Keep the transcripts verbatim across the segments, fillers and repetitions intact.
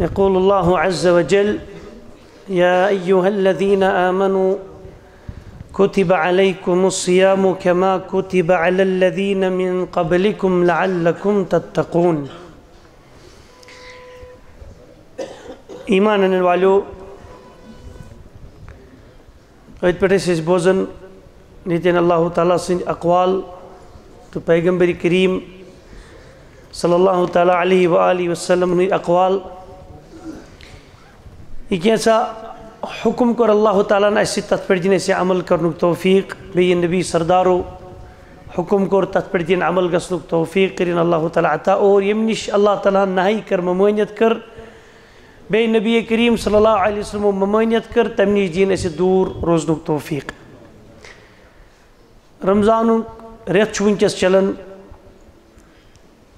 يقول الله عز وجل: يا أيها الذين آمنوا كتب عليكم الصيام كما كتب على الذين من قبلكم لعلكم تتقون. ایمان انن والو، أتھۍ پٮ۪ٹھ ٲسۍ أسۍ بوزان ییٚتٮ۪ن اللہ تعالیٰ سٕنٛدۍ اقوال تہٕ پیغمبر کریم صلی اللہ تعالیٰ علیہ وآلہ وسلم ہٕنٛدۍ اقوال۔ یہِ کینٛژھا حکم کوٚر اللہ تعالیٰ ہن اَسہِ، تَتھ پٮ۪ٹھ دِن اَسہِ عمل کرنُک توفیق۔ بیٚیہِ یہِ نبی سردارو حکم کوٚر، تَتھ پٮ۪ٹھ دِن عمل گژھنُک توفیق کٔرِن اللہ تعالیٰ عطا۔ اور ییٚمہِ نِش اللہ تعالیٰ ہن نہی کٔر، ممٲنیت کٔر، بیٚیہِ نبی کریم صلی اللہ علیہ وسلمو ممٲنیت کٔر، تَمہِ نِش دِن اَسہِ دوٗر روزنُک توفیق۔ رمضانُک رٮ۪تھ چھُ وٕنکیٚس چلان۔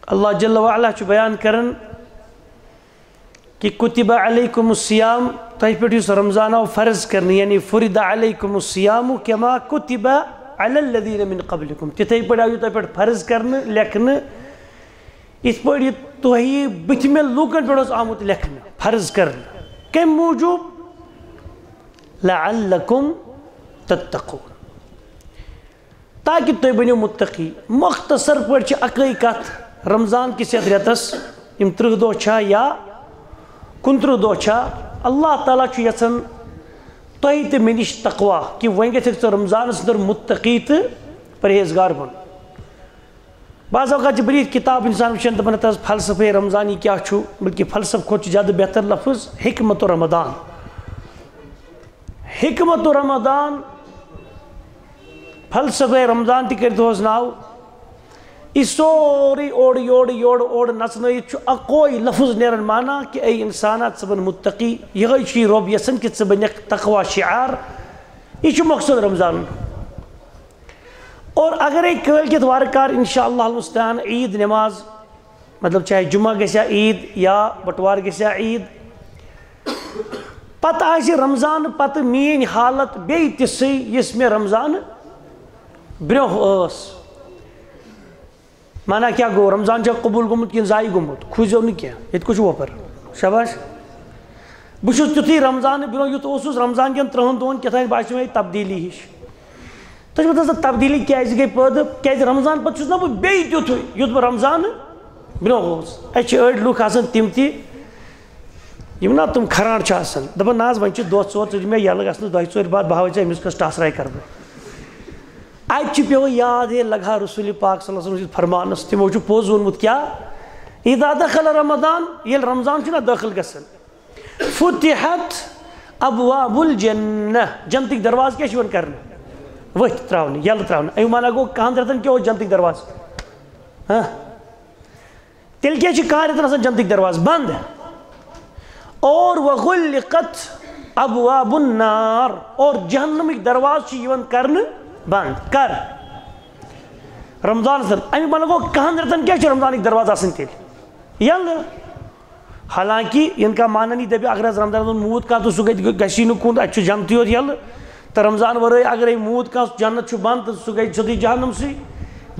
اللہ جل وعلا چھُ بیان کران کہ کتب علیکم الصیام، تۄہہِ پٮ۪ٹھ یُس رمضان آو فرض کرنہٕ، یعنی فرض علیکم الصیام کما کتب علی الذین من قبلکم، تِتھے پٲٹھۍ آو یہِ تۄہہِ پٮ۪ٹھ فرض کرنہٕ، لیکھنہٕ، یِتھ پٲٹھۍ یہِ تۄہہِ بٕتھِ مےٚ لوٗکن پٮ۪ٹھ اوس آمُت لیکھنہٕ، فرض کرنہٕ۔ کَمہِ موٗجوٗب؟ لعلکم تتقون، تاکہ تُہۍ بٔنِو مُتقی۔ مختصر پٲٹھۍ چھِ اَکٕے کَتھ، رمضان کِس یَتھ رٮ۪تَس یِم تٕرٛہ دۄہ چھا یا کُنتٕرٛہ دۄہ چھا، اللہ تعالیٰ چھُ یَژھان تۄہہِ تہٕ مےٚ نِش تقوا، کہِ وۄنۍ گژھکھ ژٕ رمضانَس اندر مُتقی تہٕ پرہیزگار بَنُن۔ بعض اوقات چھِ بٔرِتھ کِتاب اِنسان وٕچھان، دَپان، "تَس فلسفے رمضان یہِ کیٛاہ چھُ؟" بلکہِ فلسفہٕ کھۄتہٕ چھُ زیادٕ بہتر لفظ حکمت رمضان۔ حکمت رمضان، فلسفہ رمضان تہِ کٔرۍ دۄہس ناو۔ یہِ سورُے اورٕ یورٕ، یورٕ اورٕ نژنٲیِتھ چھُ اَکوے لفظ نیران معنی کہِ اے اِنسانا، ژٕ بَن مُتقی۔ یِہوٚے چھُ یہِ رۄب یَژھان کہِ ژٕ بَنٮ۪کھ تقوا شعار۔ یہِ چھُ مقصد رمضان۔ اور اگرے کٲلۍ کٮ۪تھ وارٕ کار انشاءاللہ المستعان عیٖد نٮ۪ماز، مطلب، چاہے جمعہ گژھِ ہا عیٖد یا بٹوار گژھِ ہا عیٖد، پتہٕ آسہِ رمضان پتہٕ میٲنۍ حالت بیٚیہِ تِژھٕے، یِژھ مےٚ رمضان برٛونٛہہ ٲس۔ معنی کیٛاہ گوٚو؟ رمضان چھا قبوٗل گوٚمُت کِنہٕ ضایع گوٚمُت؟ کھوٗژِو نہٕ کینٛہہ، ییٚتہِ کُس چھُ وۄپر؟ شاباش۔ بہٕ چھُس تیُتھُے رمضان برٛونٛہہ یُتھ اوسُس، رمضان کٮ۪ن ترٛہَن دۄہَن کیٛاہ تام باسیو مےٚ تبدیٖلی ہِش۔ تۄہہِ چھُو دَپان، سۄ تبدیٖلی کیٛازِ گٔے پٲدٕ؟ کیٛازِ رمضان پَتہٕ چھُس نہ بہٕ بیٚیہِ تیُتھُے، یُتھ بہٕ رمضان برٛونٛہہ اوس۔ اَسہِ چھِ أڑۍ لُکھ آسان تِم تہِ، یِم نہ تِم کھران چھِ آسان، دَپان، "نہ حظ، وۄنۍ چھِ دۄہ ژور، ژٕ دِ مےٚ یَلہٕ گژھنَس دۄیہِ ژورِ بعد، بہٕ ہاوَے ژےٚ أمِس کۄس ٹاسراے کَرٕ بہٕ۔" اَتہِ چھِ پٮ۪وان یاد، ہے لَگہٕ ہا رسول پاک صلی اللہ علیہ وسلم سٕنٛدِ فرمانَس، تِمو چھُ پوٚز ووٚنمُت کیٛاہ؟ اِذا دخل رمضان، ییٚلہِ رمضان چھُنہ دٲخل گژھان، فتحت ابواب الجنہ، جنتٕکۍ دروازٕ کیٛاہ چھِ یِوان کرنہٕ؟ ؤتھۍ ترٛاونہٕ، یَلہٕ ترٛاونہٕ۔ اَمیُک معنہ گوٚو، کَہَن رٮ۪تَن کیٛاہ اوس جنتٕکۍ دروازٕ؟ ہاں؟ تیٚلہِ کیٛاہ چھِ کَہَن رٮ۪تَن آسان جنتٕکۍ دروازٕ بنٛد؟ اور وغلقت ابواب النار، اور جہنمٕکۍ دروازٕ چھِ یِوان کرنہٕ بنٛد۔ کر؟ رمضانَس رٮ۪تَن۔ اَمیُک معنی گوٚو، کَہَن رٮ۪تَن کیٛاہ چھِ رمضانٕکۍ دروازٕ آسان تیٚلہِ یَلہٕ؟ حالانکہ یِن کا معنی نہیں دَپہِ، اگر حظ رمضان منٛز موٗد کانٛہہ تہٕ سُہ گژھِ، گژھِ نہٕ کُن، اَتہِ چھُ جنتٕے یوت یَلہٕ۔ تہٕ رمضان ورٲے اگرے موٗد کانٛہہ، جنت چھُ بنٛد تہٕ سُہ گژھِ سیوٚدُے جہنمسٕے۔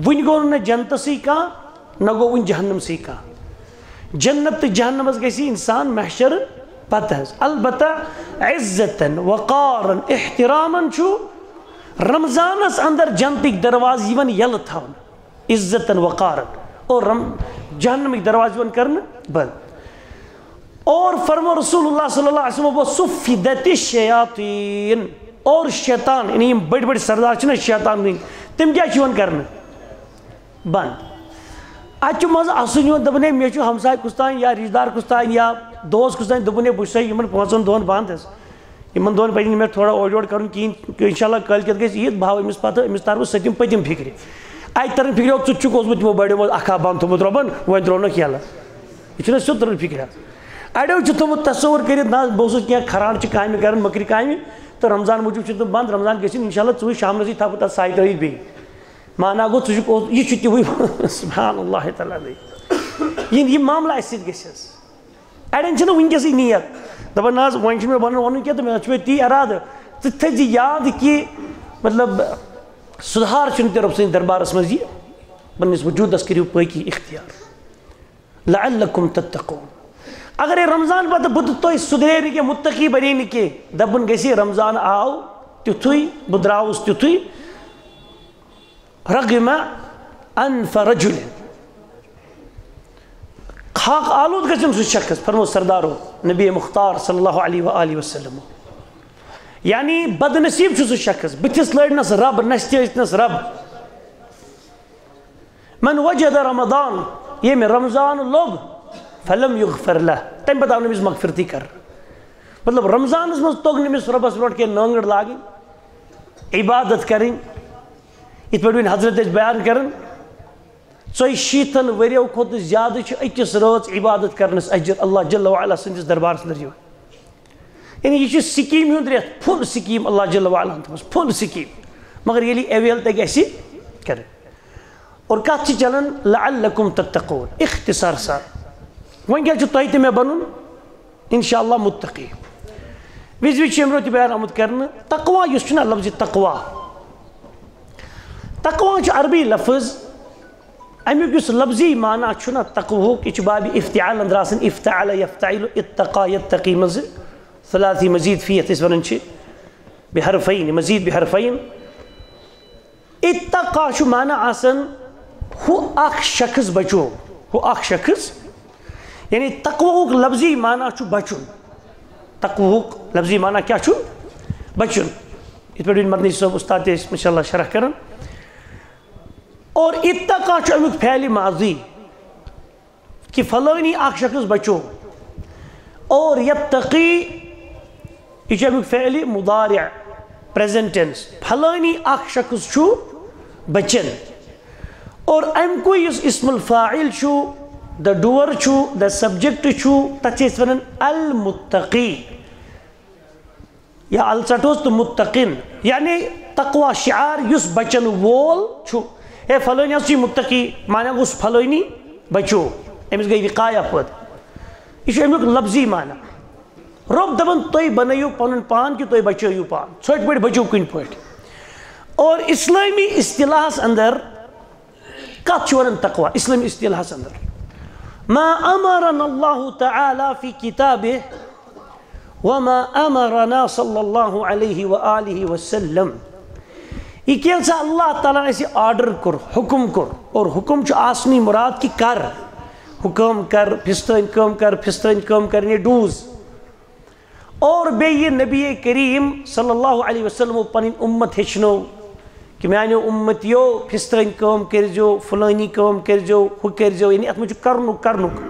وٕنہِ گوٚو نہٕ نہ جنتسٕے کانٛہہ، نہ گوٚو وٕنہِ جہنمسٕے کانٛہہ۔ جنت تہٕ جہنمس گژھِ انسان محشر پتہٕ حظ۔ البتہ عزتن، وقارن، احترامن چھُ رمضانس اندر جنتٕکۍ دروازٕ یِوان یَلہٕ تھاونہٕ۔ عزتن وقارن۔ اور رم-، جہنمٕکۍ دروازٕ یِوان کرنہٕ بنٛد۔ اور فرمو رسول اللہ صلی اللہ علیہ وسلم، "وصفدت الشیاطین"، اور شیطان، یعنی یِم بٔڑۍ بٔڑۍ سردار چھِنہ شیطان ہٕنٛدۍ، تِم کیٛاہ چھِ یِوان کرنہٕ؟ بنٛد۔ اَتہِ چھُ منٛزٕ اَسُن یِوان، دَپان، "ہے، مےٚ چھُ ہمساے کُس تام یا رِشتہٕ دار کُس تام یا دوس کُس تام"، دوٚپُن، "ہے، بہٕ چھُسے یِمن پانٛژن دۄہن بنٛد حظ۔ یِمن دۄہن پَزِ نہٕ مےٚ تھوڑا اورٕ یورٕ کرُن کِہیٖنۍ، تہٕ انشاءاللہ کٲلۍ کٮ۪تھ گژھِ عیٖد، بہٕ ہاوٕ أمِس پَتہٕ، أمِس تَرٕ بہٕ سٔتِم پٔتِم فِکرِ۔" اَتہِ تَران فِکرِ، "او، ژٕ تہِ چھُکھ اوسمُت تِمو بَڑیو منٛز اَکھ ہا بنٛد تھوٚمُت رۄبَن، وۄنۍ ترٛوونَکھ یَلہٕ۔" یہِ چھُنہ سیوٚد تَران فِکرِ حظ۔ اَڑیو چھُ تھوٚمُت تصوُر کٔرِتھ، نہ، بہٕ اوسُس کینٛہہ کھران چھِ کامہِ کَران، مٔکرِ کامہِ، تہٕ رمضان موٗجوٗب چھُ تِم بنٛد، رمضان گٔژھِنۍ انشاءاللہ ژٕ وٕچھ شامنَسٕے تھاوٕ بہٕ تَتھ سَے ترٛٲیِتھ بیٚیہِ۔ معنہ گوٚو، ژٕ چھُکھ اوس-، یہِ چھُ تِہُے، سبحان اللہ تعالیٰ۔ یہِ، یہِ معاملہٕ اَسہِ سۭتۍ گژھِ حظ۔ اَڑٮ۪ن چھِنہٕ وٕنکیٚسٕے نیت، دَپان، "نہ حظ، وۄنۍ چھُنہٕ مےٚ وَنُن وَنُن کینٛہہ، تہٕ مےٚ چھُ مےٚ تی اِرادٕ۔" ژٕ تھٲیزِ یاد کہِ، مطلب، سُدھار چھُنہٕ تہِ رۄب سٕنٛدِس دربارَس منٛز یہِ، پنٛنِس وجوٗدَس کٔرِو پٲکی اختیار۔ لعلکم تتقون۔ اگرے رمضان پتہٕ بہٕ تہٕ تُہۍ سُدھرے نہٕ کینٛہہ، متقی بنے نہٕ کینٛہہ، دپُن گژھِ رمضان آو تیُتھُے، بہٕ درٛاوُس تیُتھُے، رغم انف رجل، خاک آلود گژھن سُہ شخص، فرمو سردارو، نبی مختار صلی اللہ علیہ وآلہ وسلم۔ یعنی بد نصیب چھُ سُہ شخص، بٕتھِس لٲرنس رب، نستہِ ٲسنس رب۔ من وجد رمضان، ییٚمۍ رمضان لوٚب، فلم یغفر لہ، تمہِ پتہٕ آو نہٕ أمِس مغفرتٕے کرنہٕ۔ مطلب، رمضانس منٛز توٚگ نہٕ أمِس رۄبس برونٛٹھ کینٛہہ نٲنٛگٕر لاگٕنۍ، عبادت کرٕنۍ۔ یِتھ پٲٹھۍ وۄنۍ حضرت ٲسۍ بیان کران، ژۄیہِ شیٖتن ؤرۍیو کھۄتہٕ زیادٕ چھُ أکِس رٲژ عبادت کرنس اجر اللہ جل وعلا سٕنٛدِس دربارس اندر یِوان۔ یعنی یہِ چھُ سکیٖم ہُنٛد رٮ۪تھ، فُل سکیٖم اللہ جل وعلا ہن تھٲومٕژ، فُل سکیٖم۔ مگر ییٚلہِ ایویل تہِ گژھِ کرٕنۍ۔ اور کتھ چھِ چلان، لعلکم تتقون، اختصار سان۔ وۄنۍ کیٛاہ چھُ تۄہہِ تہٕ مےٚ بنُن؟ انشاءاللہ متقی۔ وِزِ وِزِ چھُ ییٚمہِ برونٛہہ تہِ بیان آمُت کرنہٕ، تقوی یُس چھُنہ، لفظ تقوی، تقوی چھُ عربی لفظ۔ امیُک یُس لفظی معنی چھُنہ تقوہُک، یہِ چھُ باب افتعال اندر آسان، افتعل یفتعل، اتقى يتقي منٛزٕ، ثلاثی مزید فی یتھ أسۍ ونان چھِ، بحرفین، مزید بحرفین۔ اتقى چھُ معنی آسان ہُہ اکھ شخص بچو، ہُہ اکھ شخص، یعنی تقوہُک لفظی معنی چھُ بچُن۔ تقوہُک لفظی معنی کیٛاہ چھُ؟ بچُن۔ یِتھ پٲٹھۍ وۄنۍ مدنی صٲب استاد تہِ ٲسۍ انشاءاللہ شرح کران۔ اور اتقى چھُ امیُک فعل ماضی، کہ فلٲنی اکھ شخص بچو۔ اور یتقی، یہِ چھُ امیُک فعل مضارع، پریزنٹ ٹینس، فلٲنی اکھ شخص چھُ بچن۔ اور امہِ کُے یُس اسم الفاعل چھُ، the doer چھُ، the subject چھُ، تتھ چھِ أسۍ ونان المتقی۔ یا الژٹوس تہٕ متقن، یعنی تقوی شعار یُس بچن وول چھُ۔ ہے فلٲنۍ حظ چھُ متقی، معنی گوٚو سُہ فلٲنی بچو، أمِس گٔے وقایہ پٲدٕ۔ یہِ چھُ امیُک لفظی معنی۔ رۄب دپان تُہۍ بنٲیِو پنُن پان کہِ تُہۍ بچٲیِو پان، ژھۄٹہِ پٲٹھۍ بچو کُنہِ پٲٹھۍ۔ اور اسلٲمی اصطلاحس اندر کتھ چھُ ونان تقوی اسلٲمی اصطلاحس اندر؟ ما امرنا اللہ تعالی فی کتابہ وما امرنا صلی اللہ علیہ وآلہ وسلم۔ یہ کینٛژھا اللہ تعالیٰ ہن اسہِ آرڈر کوٚر، حکم کوٚر، اور حکم چھُ آسنٕے مراد کہ کر، ہُہ کٲم کر، فستٲنۍ کٲم کر، فستٲنۍ کٲم کر، یعنی ڈوز۔ اور بیٚیہِ یہِ نبی کریم صلی اللہ علیہ وسلم پنٕنۍ امت ہیٚچھنٲو کہ میانیو امتیو، فستٲنۍ کٲم کٔرزیو، فلٲنی کٲم کٔرزیو، ہُہ کٔرزیو، یعنی اتھ منٛز چھُ کرنُک، کرنُک۔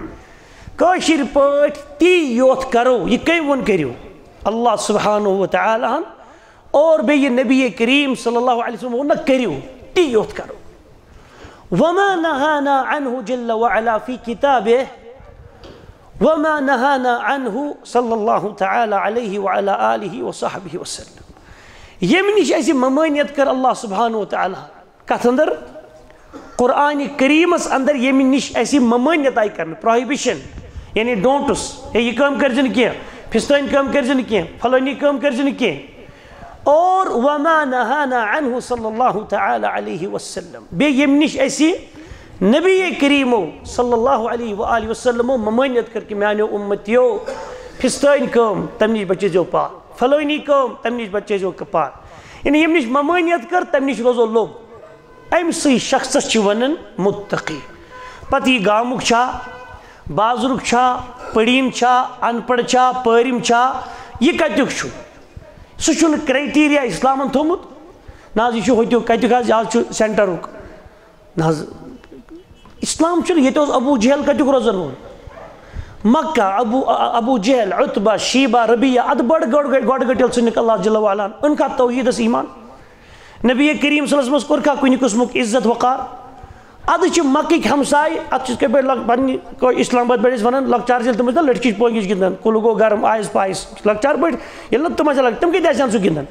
کٲشِر پٲٹھۍ تی یوت کرو، یہِ کٔمۍ ووٚن کٔرِو؟ اللہ سبحانہ و تعالیٰ ہن۔ اور بیٚیہِ نبی کریم صلی اللہ علیہ وسلم ووٚن نہ کٔرِو، تی یوت کرو۔ وما نهانا عنه جل وعلا في كتابه وما نهانا عنه صلى الله تعالى عليه وعلى آله وصحبه وسلم۔ ییٚمہِ نِش اَسہِ ممٲنیت کٔر اللہ سبحانہ و تعالیٰ، کتھ اندر؟ قرآن کریمس اندر ییٚمہِ نِش اَسہِ ممٲنیت آیہِ کرنہٕ، پروہیبشن، یعنی ڈونٹس، ہے یہِ کٲم کٔرزِ نہٕ کینٛہہ، فستٲنۍ کٲم کٔرزِ نہٕ کینٛہہ، فلٲنی کٲم کٔرزِ نہٕ کینٛہہ۔ اور وما نهانا عنه صلی اللہ تعالیٰ علیہ وسلم، بیٚیہِ ییٚمہِ نِش اَسہِ نبی کریمو صلی اللہ علیہ وآلہ وسلمو ممٲنیت کٔر کہ میانیو امتیو، فستٲنۍ کٲم، تمہِ نِش بچٲیزیو پان، فلٲنی کٲم، تمہِ نِش بچٲیزیو پان۔ یعنی ییٚمہِ نِش ممٲنیت کٔر، تمہِ نِش روزو لوٚب۔ أمۍ سٕے شخصس چھِ ونان متقی۔ پتہٕ یہِ گامُک چھا، بازرُک چھا، پٔڑیٖن چھا، ان پڑھ چھا، پٲرِم چھا، یہِ کتیُک چھُ؟ سُہ چھُنہٕ کرائٹیریا اسلامن تھوٚمُت۔ نہ حظ، یہِ چھُ ہوٚتیُک، کتیُک حظ؟ یہِ حظ چھُ سینٹرُک۔ نہ حظ، اسلام چھُنہٕ، ییٚتہِ اوس ابو جہل کتیُک روزن وول؟ مکہ، ابو، ابو جہل، عتبہ، شیبہ، ربیعہ، ادٕ بڑ گۄڈ، گۄڈ گٹیل ژھٕنِکھ اللہ جل وعلا ہن۔ أنۍ کھا توحیدس ایمان؟ نبی کریم صلی اللہ علیہ وسلمس کوٚر کھا کُنہِ قٕسمُک عزت وقار؟ ادٕ چھِ مکٕکۍ ہمساے، اتھ چھِ یِتھ کٔنۍ پٲٹھۍ لگ-، پننہِ کٲ-، اسلام آباد پٮ۪ٹھ أسۍ ونان، لۄکچارس ییٚلہِ تِم ٲسۍ نا لٔٹھۍ کِچ پٲنٛگِچ گِنٛدان، کُلہٕ گوٚو گرم، آیس پایس، لۄکچار پٲٹھۍ ییٚلہِ نہٕ تِم ٲسۍ لگ-، تِم کتہِ آسہِ ہن سُہ گِنٛدان؟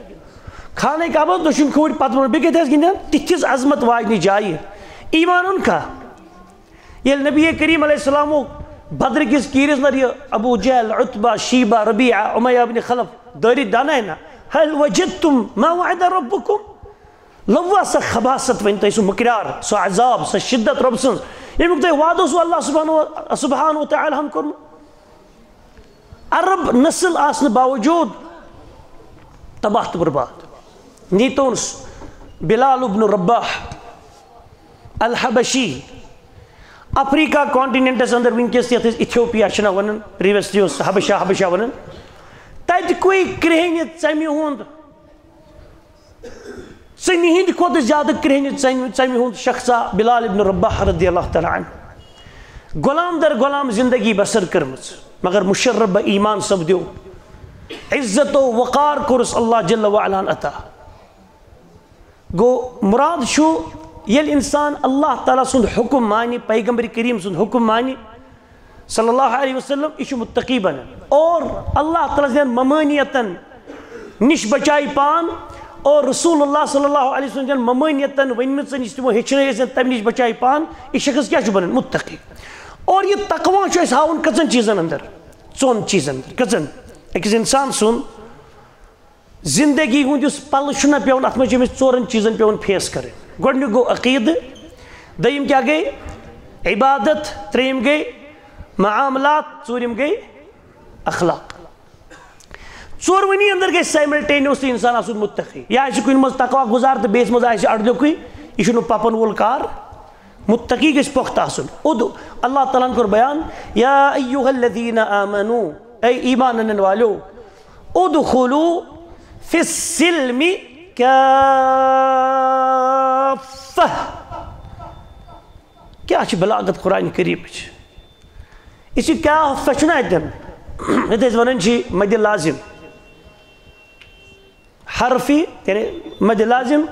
خانہ کعبس دٔچھُن کھوٗرۍ پتہٕ برونٛٹھ بیٚیہِ کتہِ آسہِ گِنٛدان؟ تِتھِس عظمت واجنہِ جایہِ۔ ایمان اوٚن کھا؟ ییٚلہِ نبی کریم علیہ السلامو بدر کِس کیٖرِس نَر یہِ ابو جہل، عتبہ، شیبہ، ربیعہ، امیہ ابن خلف دٲرِتھ دانایہِ نا، "هل وجدتم ما وعد ربكم؟" لوا سۄ خباثت، ؤنۍ تۄہہِ سُہ مُکریار، سۄ عذاب، سۄ شدت رۄب سٕنٛز، ییٚمیُک تۄہہِ وعدٕ اوسوٕ اللہ سبحانہ و، سبحانہ و تعالیٰ ہن کوٚرمُت۔ عرب نسل آسنہٕ باوجود تباہ تہٕ برباد۔ نیتون سُہ بلال ابن رباح الحبشی، افریقہ کانٹیننٹس اندر، وٕنکیٚس یتھ أسۍ ایتھوپیا چھِنہ ونان، پریویسلی اوس حبشہ، حبشہ ونان، تتہِ کوٚے کرٛہنہِ ژمہِ ہُنٛد، ژمہِ ہٕنٛدِ کھۄتہٕ زیادٕ کرٛہنہِ ژمہِ، ژمہِ ہُنٛد شخصا بلال ابن رباح رضی اللہ تعالیٰ عنہ۔ غلام در غلام زندگی بسر کٔرمٕژ، مگر مشرب ایمان سپدیو، عزت و وقار کوٚرُس اللہ جل وعلا عطا۔ گوٚو، مراد چھُ، ییٚلہِ انسان اللہ تعالیٰ سُنٛد حکم مانہِ، پیغمبر کریم سُنٛد حکم مانہِ، صلی اللہ علیہ وسلم، یہِ چھُ متقی بنان۔ اور اللہ تعالیٰ سٕنٛدٮ۪ن ممٲنیتن نِش بچایہِ پان، اور رسول اللہ صلی اللہ علیہ وسلم سٕنٛدٮ۪ن ممٲنیتن ؤنمٕژن، یُس تِمو ہیٚچھنٲے ٲسۍ، تَمہِ نِش بچایہِ پان، یہِ شخص کیٛاہ چھُ بنان؟ متقی۔ اور یہِ تقویٰ چھُ اَسہِ ہاوُن کٔژن چیٖزن اندر؟ ژۄن چیٖزن اندر۔ کٔژن؟ أکِس انسان سُنٛد زندگی ہُنٛد یُس پلہٕ چھُنہ پٮ۪وان، اتھ منٛز چھِ أمِس ژورن چیٖزن پٮ۪وان فیس کرٕنۍ۔ گۄڈٕنیُک گوٚو عقیٖدٕ، دوٚیِم کیٛاہ گٔے؟ عبادت۔ ترٛیٚیِم گٔے معاملات۔ ژوٗرِم گٔے اخلاق۔ ژورؤنی اندر گژھِ سائملٹینیسلی انسان آسُن متقی۔ یا آسہِ کُنہِ منٛز تقویٰ گُزار تہٕ بیٚیِس منٛز آسہِ اڑدیُکُے، یہِ چھُنہٕ پپن وول کار۔ متقی گژھِ پۄختہٕ آسُن۔ ادُ-، اللہ تعالیٰ ہن کوٚر بیان، یا ایھا الذین آمنو، اے ایمان انن والیو، ادخلوا فی السلم کافہ۔ کیٛاہ چھِ بلاغت قرآن کریمٕچ؟ یُس یہِ کافہ چھُنہ اَتٮ۪ن، یَتھ أسۍ وَنان چھِ مد لازم، حرفی، یعنی مد لازم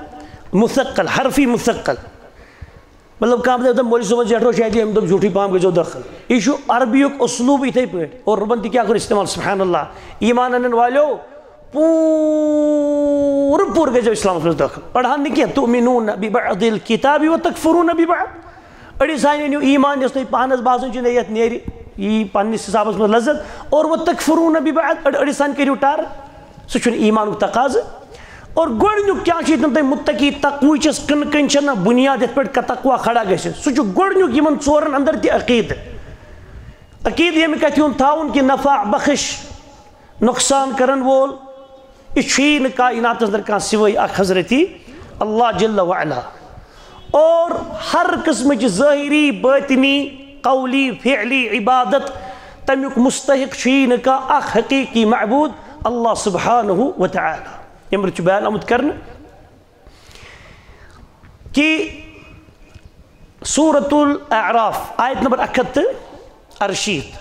مثقل، حرفی مثقل۔ مطلب، کانٛہہ دَپہِ، مولوی صٲبَس زیٹھو شاید، أمۍ دوٚپ زیوٗٹھٕے پَہَم گٔژھِو دٲخل۔ یہِ چھُ عربیُک اُسلوٗب یِتھَے پٲٹھۍ۔ اور ربن تہِ کیٛاہ کوٚر استعمال، سبحان اللہ۔ ایمان اَنَن والیو، پوٗرٕ پوٗرٕ گٔژھِو اِسلامَس منٛز دٲخل۔ أڑہَن نہٕ کینٛہہ، تُؤمِنُونَ بِبَعْضِ الْکِتَابِ وَتَکْفُرُونَ بِبَعْضٍ۔ أڑِس ہَن أنِو ایمان، یۄس تۄہہِ پانَس باسان چھُ، نہ، یَتھ نیرِ یی پنٛنِس حِسابَس منٛز لذت، اور وَتَکْفُرُونَ بِبَعْضٍ، أڑ-، أڑِس ہَن کٔرِو ٹَر۔ سُہ چھُنہٕ ایمانُک تقاضہٕ۔ اور گۄڈٕنیُک کیٛاہ چھُ ییٚتٮ۪ن تۄہہِ متقی تقوی چھَس کٕنہٕ کٕنۍ چھَنہ بُنیاد یَتھ پٮ۪ٹھ کا تقوی کھڑا گژھِ؟ سُہ چھُ گۄڈٕنیُک یِمَن ژورَن اندر تہِ عقیٖدٕ۔ عقیٖدٕ ییٚمہِ کَتھِ ہُنٛد تھاوُن کہِ نفع بخش، نۄقصان کَرَن وول، یہِ چھُیی نہٕ کائناتَس اندر کانٛہہ سوائے اکھ حضرتی اللہ جل وعلا۔ اور ہر قٕسمٕچ ظٲہری، باطنی، قولی، فعلی عبادت، تَمیُک مستحق چھُیی نہٕ کانٛہہ اکھ حقیقی معبود، اللہ سبحانہ و تعالیٰ۔ ییٚمہِ برٛونٛہہ چھُ بیان آمُت کرنہٕ کہِ سورة الاعراف، آیت نمبر اکھ ہتھ تہٕ ارشیٖتھ،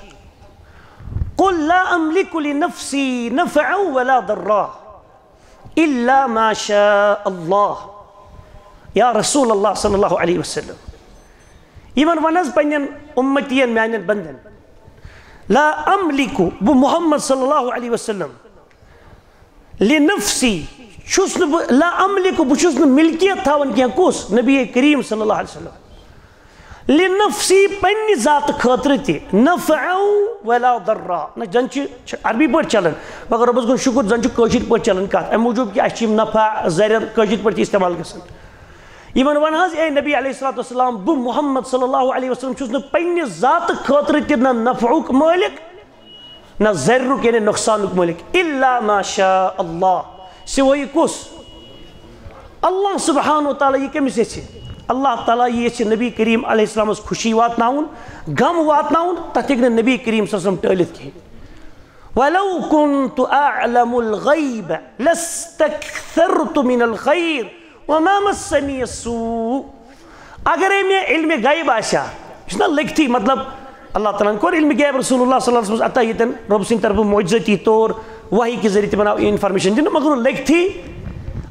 قل لا املک لنفسی نفعا ولا ضرا الا ما شاء اللہ۔ یا رسول اللہ صلی اللہ علیہ وسلم، یِمن وَن حظ پننٮ۪ن اُمتین، میانٮ۪ن بندن، لا املک، بہٕ محمد صلی اللہ علیہ وسلم، لنفسی، چھُس نہٕ بہٕ، لا املک، بہٕ چھُس نہٕ ملکیت تھاوان کینٛہہ۔ کُس؟ نبی کریم صلی اللہ علیہ وسلم۔ لنفسی، پننہِ ذاتہٕ خٲطرٕ تہِ، نفعا ولا ضرا، نہ زن چھِ، چھِ عربی پٲٹھۍ چلان، مگر رۄبس کُن شُکر، زن چھُ کٲشِر پٲٹھۍ چلان کتھ، امہِ موٗجوٗب کہِ اسہِ چھِ یِم نفع، ضرر کٲشِر پٲٹھۍ تہِ استعمال گژھان۔ یِمن ون حظ، اے نبی علیہ الصلوۃ والسلام، بہٕ محمد صلی اللہ علیہ وسلم چھُس نہٕ پننہِ ذاتہٕ خٲطرٕ تہِ نہ نفعُک مٲلِک، نہ ضررُک یعنی نۄقصانُک مٲلِک، الا ما شاء اللہ، سوائے کُس؟ اللہ سبحانہ و تعالیٰ۔ یہِ کٔمِس یژھِ؟ اللہ تعالیٰ یہِ یژھِ نبی کریم علیہ السلامس خوشی واتناوُن، غم واتناوُن، تتھ ہیٚکہِ نہٕ نبی کریم صلی اللہ علیہ وسلم ٹٲلِتھ کِہیٖنۍ۔ ولو كنت أعلم الغيب لاستكثرت من الخير وما مسني السوء۔ اگرے مےٚ علمِ غیب آسہِ ہا، یہِ چھُنہ لٔگتھٕے، مطلب، اللہ تعالیٰ ہن کوٚر علمِ غیب رسول اللہ صلی اللہ علیہ وسلم عطا ییٚتٮ۪ن رۄب سٕنٛدِ طرفہٕ معجزٲتی طور وحی کہِ ذٔریعہٕ تِمن آو information دِنہٕ، مگر لٔگتھٕے،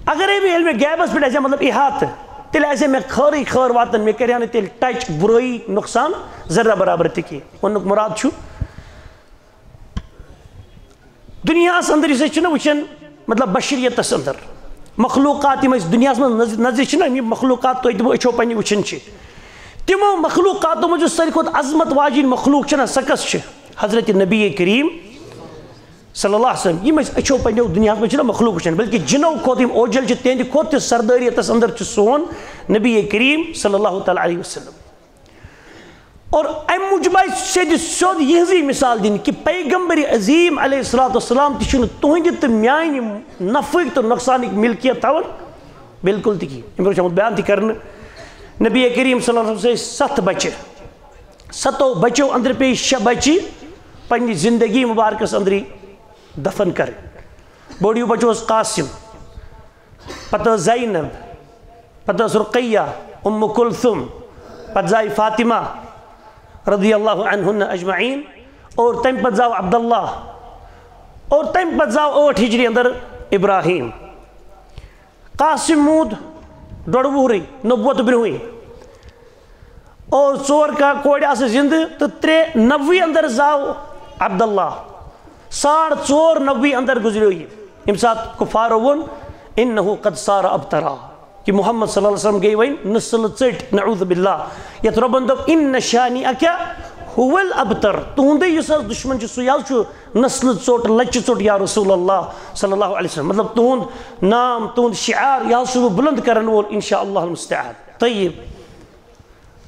اگرے مےٚ علمِ غیبس پٮ۪ٹھ آسہِ ہا، مطلب، احاطہٕ، تیٚلہِ آسہِ ہا مےٚ خٲرٕے خٲر واتان، مےٚ کرِ ہا نہٕ تیٚلہِ touch، بُرٲیی، نۄقصان، ذرہ برابر تہِ کینٛہہ۔ وَننُک مُراد چھُ، دُنیاہَس اندر یُس أسۍ چھِنہ وٕچھان، مطلب، بشریتَس اندر، مخلوقات یِم أسۍ دُنیاہَس منٛز نظ-، نظرِ چھِنہ، یِم مخلوقات تۄہہِ تہِ بہٕ أچھو پنٛنہِ وٕچھان چھِ، تِمو مخلوقاتو منٛز یُس ساروی کھۄتہٕ عظمت واجیٚنۍ مخلوق چھِنہ، سۄ کۄس چھِ؟ حضرت نبی کریم صلی اللہ علیہ وسلم۔ یِم أسۍ أچھو پنٛنیو دُنیاہَس منٛز چھِنہ مخلوق وٕچھان، بلکہِ جِنو کھۄتہٕ یِم اوجل چھِ، تِہنٛدِ کھۄتہٕ تہِ سردٲریتَس اندر چھُ سون نبی کریم صلی اللہ تعالیٰ علیہ وسلم۔ اور امہِ موٗجوٗب آیہِ سیٚدِ سیوٚد یِہٕنٛزٕے مثال دِنہٕ کہِ پیغمبر عظیٖم علیہ الصلوۃ والسلام تہِ چھُنہٕ تُہٕنٛدِ تہٕ میانہِ نفعٕکۍ تہٕ نۄقصانٕکۍ ملکیت تھاوان، بالکل تہِ کِہیٖنۍ۔ أمۍ برونٛہہ چھُ آمُت بیان تہِ کرنہٕ، نبی کریم صلی اللہ علیہ وسلم سٕنٛدۍ ستھ بچہِ، ستو بچو اندر پیٚیہِ شےٚ بچہِ پننہِ زندگی مبارکس اندرٕے دفن کرٕنۍ۔ بوٚڑ ہیوٗ بچہٕ اوس قاسم، پتہٕ ٲس زینب، پتہٕ ٲس رقیہ، ام کلثوم، پتہٕ زاے فاطمہ رضی اللہ عنہن اجمعین، اور تمہِ پتہٕ زاو عبداللہ، اور تمہِ پتہٕ زاو ٲٹھ ہجری اندر ابراہیم۔ قاسم موٗد ڈۄڈ وُہرٕے نبوت برونٛہٕے، اور ژور کا کورِ آسہٕ زندٕ تہٕ ترٛےٚ نوِ اندر زاو عبداللہ۔ ساڑ ژور نوِ اندر گُزریو یہِ، ییٚمہِ ساتہٕ کفارو ووٚن، "انہ قد صار ابترا"، کہِ محمد صلی اللہ علیہ وسلم گٔے وۄنۍ نسل ژٔٹۍ، نعوذ باللہ۔ یتھ رۄبن دوٚپ، "ان شانئک هو الابتر"، تُہُنٛدُے یُس حظ دُشمن چھُ، سُے حظ چھُ نسل ژوٚٹ، لچہِ ژوٚٹ، یا رسول اللہ صلی اللہ علیہ وسلم۔ مطلب، تُہُنٛد نام، تُہُنٛد شعار، یہِ حظ چھُس بہٕ بُلند کرن وول، انشاء اللہ المستعان۔ طیب۔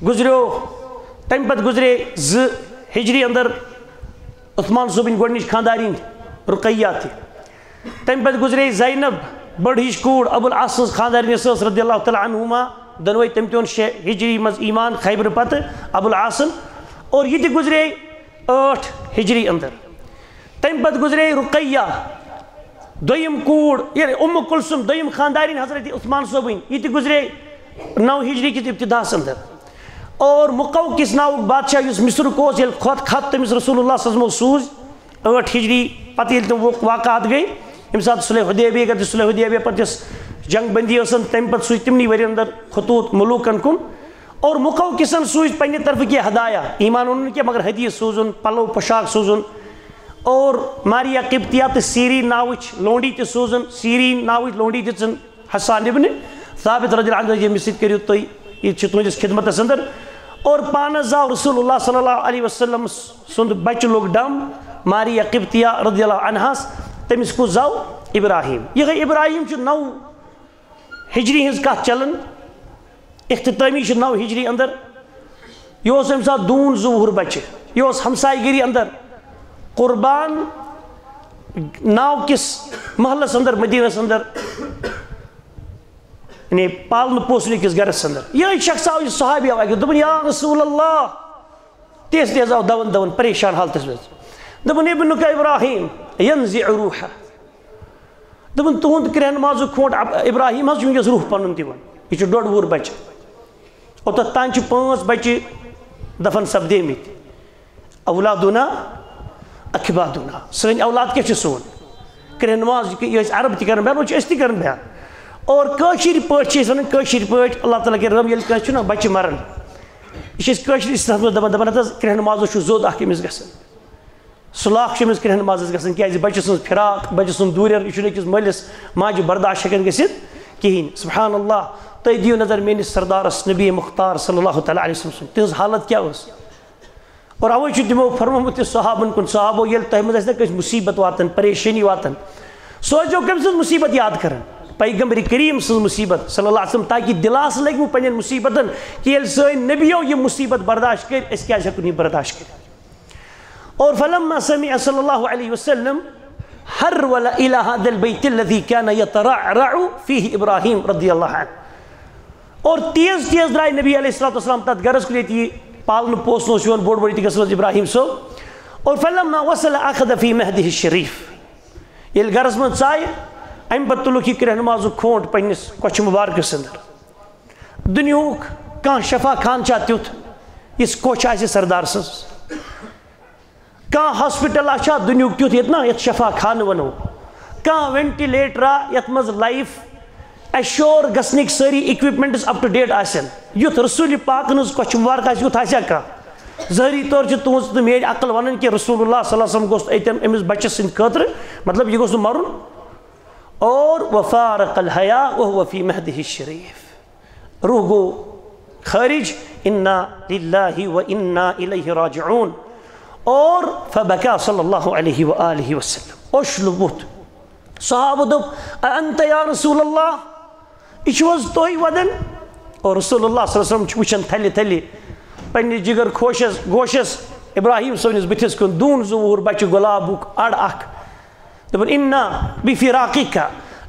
گُزریو، تَمہِ پتہٕ گُزرے زٕ ہجری اندر عثمان صٲبٕنۍ گۄڈٕنِچ خاندارِنۍ رقیہ تہِ۔ تَمہِ پتہٕ گُزرے زینب، بٔڑ ہِش کوٗر، ابو العاص سٕنٛز خاندارِنۍ یۄس ٲس رضی اللہ تعالیٰ عنہما، دۄنوَے، تٔمۍ تہِ اوٚن شےٚ ہجری منٛز ایمان خیبرٕ پتہٕ، ابو العاصن۔ اور یہِ تہِ گُزرے ٲٹھ ہجری اندر۔ تَمہِ پتہٕ گُزرے رقیہ، دوٚیِم کوٗر، یعنی ام کلثوم، دوٚیِم خاندارِنۍ حضرت عثمان صٲبٕنۍ، یہِ تہِ گُزرے نو ہجری کِس ابتداہس اندر۔ اور مقوقس ناوُک بادشاہ یُس مصرُک اوس، ییٚلہِ خط، خط تٔمِس رسول اللہ صلی اللہ علیہ وسلم سوٗز، ٲٹھ ہجری پتہٕ ییٚلہِ تِم وق-، واقعات گٔے، ییٚمہِ ساتہٕ صلح حدیبیہ گٔے، تہٕ صلح حدیبیہ پتہٕ یۄس جنگ بندی ٲسن، تَمہِ پتہٕ سوٗز تِمنٕے ؤرین اندر خطوط ملوکن کُن۔ اور مقوقسن سوٗز پننہِ طرفہٕ کینٛہہ ہدایہ، ایمان اوٚنُن کینٛہہ مگر حدیث سوٗزُن، پلو پوشاک سوٗزُن، اور ماریا قبطیہ تہٕ سیرین ناوٕچ لونڈی تہِ سوٗزُن۔ سیرین ناوٕچ لونڈی دِژٕن حسان ابن ثابت رضی اللہ عنہ، ییٚمِس سۭتۍ کٔرِو تُہۍ، یہِ چھِ تُہٕنٛدِس خدمتس اندر۔ اور پانس زاو رسول اللہ صلی اللہ علیہ وسلم سُنٛد بچہٕ لوٚگ ڈم ماریا قبطیہ رضی اللہ عنہس، تٔمِس کُس زاو؟ ابراہیم۔ یِہوٚے ابراہیم چھُ نو ہجری ہٕنٛز کتھ چلان، اختتٲمی چھِ نو ہجری اندر۔ یہِ اوس اَمہِ ساتہٕ دوٗن زٕ وُہُر بچہٕ۔ یہِ اوس ہمسایہِ گٔری اندر قربان ناو کِس محلس اندر، مدینس اندر، یعنی پالنہٕ پوسنہٕ کِس گرس اندر۔ یِہوٚے شخص آو، یہِ صحابی آو اکہِ دۄہ، دوٚپُن، "یا رسول اللہ"، تیز تیز آو دون دون پریشان حالتس منٛز۔ دوٚپُن، "ابنک ابراہیم ینزع روحہ"۔ دوٚپُن، "تُہُنٛد کرٛہن مازُک کھونٛٹ اب-، ابراہیم حظ چھُ وٕنکیٚس روح پنُن دِوان۔ یہِ چھُ ڈۄڈ وُہُر بچہٕ۔ اوٚتتھ تام چھِ پانٛژھ بچہٕ دفن سپدیمٕتۍ۔ اولادنا اکبادنا، سٲنۍ اولاد کیٛاہ چھِ سون؟" کرٛہن ماز، یہِ أسۍ عرب تہِ کران بیان، وۄنۍ چھِ أسۍ تہِ کران بیان۔ اور کٲشِر پٲٹھۍ چھِ أسۍ ونان، کٲشِر پٲٹھۍ، اللہ تعالیٰ کَرِ رحم، ییٚلہِ کٲنٛسہِ چھُنہ بچہٕ مران، یہِ چھِ أسۍ کٲشِر اصطلاحس منٛز دپان، دپان، "ہتہٕ حظ، کرٛہن مازَس چھُ زوٚد اکھ أمِس گژھان۔" سُہ لاکھ چھُ أمِس کرٛہن مازَس گژھان، کیٛازِ بچہٕ سٕنٛز فراق، بچہٕ سُنٛد دوٗرٮ۪ر، یہِ چھُنہٕ أکِس مٲلِس ماجہِ برداشت ہٮ۪کان گٔژھِتھ کِہیٖنۍ۔ سبحان اللہ، تُہۍ دِیِو نظر میٲنِس سردارس نبی مختار صلی اللہ تعالیٰ علیہ وسلم سُنٛد، تِہنٛز حالت کیٛاہ ٲس؟ اور اوے چھُ تِمو فرمومُت تہِ صحابن کُن، صحابو، ییٚلہِ تۄہہِ منٛز آسہِ نہ کٲنٛسہِ مُصیبت واتان، پریشٲنی واتان، سوزیو کٔمۍ سٕنٛز مُصیبت یاد کران؟ پیغمبر کریم سٕنٛز مُصیبت صلی اللہ علیہ وسلم، تاکہِ دِلاسہٕ لگہِ وۄنۍ پننٮ۪ن مُصیبتن کہِ ییٚلہِ سٲنۍ نبیو یہِ مُصیبت برداشت کٔرۍ، أسۍ کیٛازِ ہٮ۪کو نہٕ یہِ برداشت کٔرِتھ؟ اور فلما سمع صلی اللہ علیہ وسلم ہرول الی هذا البیت الذی کان یترعرع فیہ ابراہیم رضی اللہ عنہ۔ اور تیز تیز درٛاے نبی علیہ الصلوۃ والسلام تتھ گرس کُن، ییٚتہِ یہِ پالنہٕ پوسنہٕ اوس یِوان، بوٚڑ بوٚڑ ییٚتہِ گژھان اوس ابراہیم صٲب۔ اور فلما وصل اخذ فی مہدہ الشریف، ییٚلہِ گرس منٛز ژاے، امہِ پتہٕ تُلُکھ یہِ کرٛہن مازُک کھونٛٹ پننِس کۄچھِ مبارکس اندر۔ دُنیاہُک کانٛہہ شفا خانہٕ چھا تیُتھ، یُس کۄچھ آسہِ سردار سٕنٛز؟ کانٛہہ ہاسپٹل آسہِ چھا دُنیاہُک تیُتھ، ییٚتہِ نا، یتھ شفا خانہٕ ونو؟ کانٛہہ وینٹیلیٹرا، یتھ منٛز لائف ایشور گژھنٕکۍ سٲری equipments up to date آسن؟ یُتھ رسول پاکن ہٕنٛز کۄچھِ مبارک آسہِ، یُتھ آسیا کانٛہہ؟ ظٲہری طور چھِ تُہٕنٛز تہٕ میٲنۍ عقل ونان کہِ رسول اللہ صلی اللہ علیہ وسلم گوٚژھ أتٮ۪ن أمِس بچس سٕنٛدِ خٲطرٕ، مطلب، یہِ گوٚژھ نہٕ مرُن۔ اور وفارق الحیا وهو فی مہدہ الشریف۔ روح گوٚو خارج، انا للہ و انا الیہ راجعون۔ اور فبکا صلی اللہ علیہ و آلہ وسلم، اوٚش لوٚب بُتھ۔ صحابہ دوٚپ، "اانت یا رسول اللہ، یہِ چھُو حظ تُہۍ وَدان؟" اور رسول اللہ صلی اللہ علیہ وسلم چھُ وٕچھان تھلہِ تھلہِ، پننِس جگر خوشس گوشس ابراہیم صٲبنِس بٕتھِس کُن، دوٗن زٕ وُہُر بچہِ گۄلابُک اَڑ اکھ۔ دَپان، "اِنَّا بِفِرَاقِکَ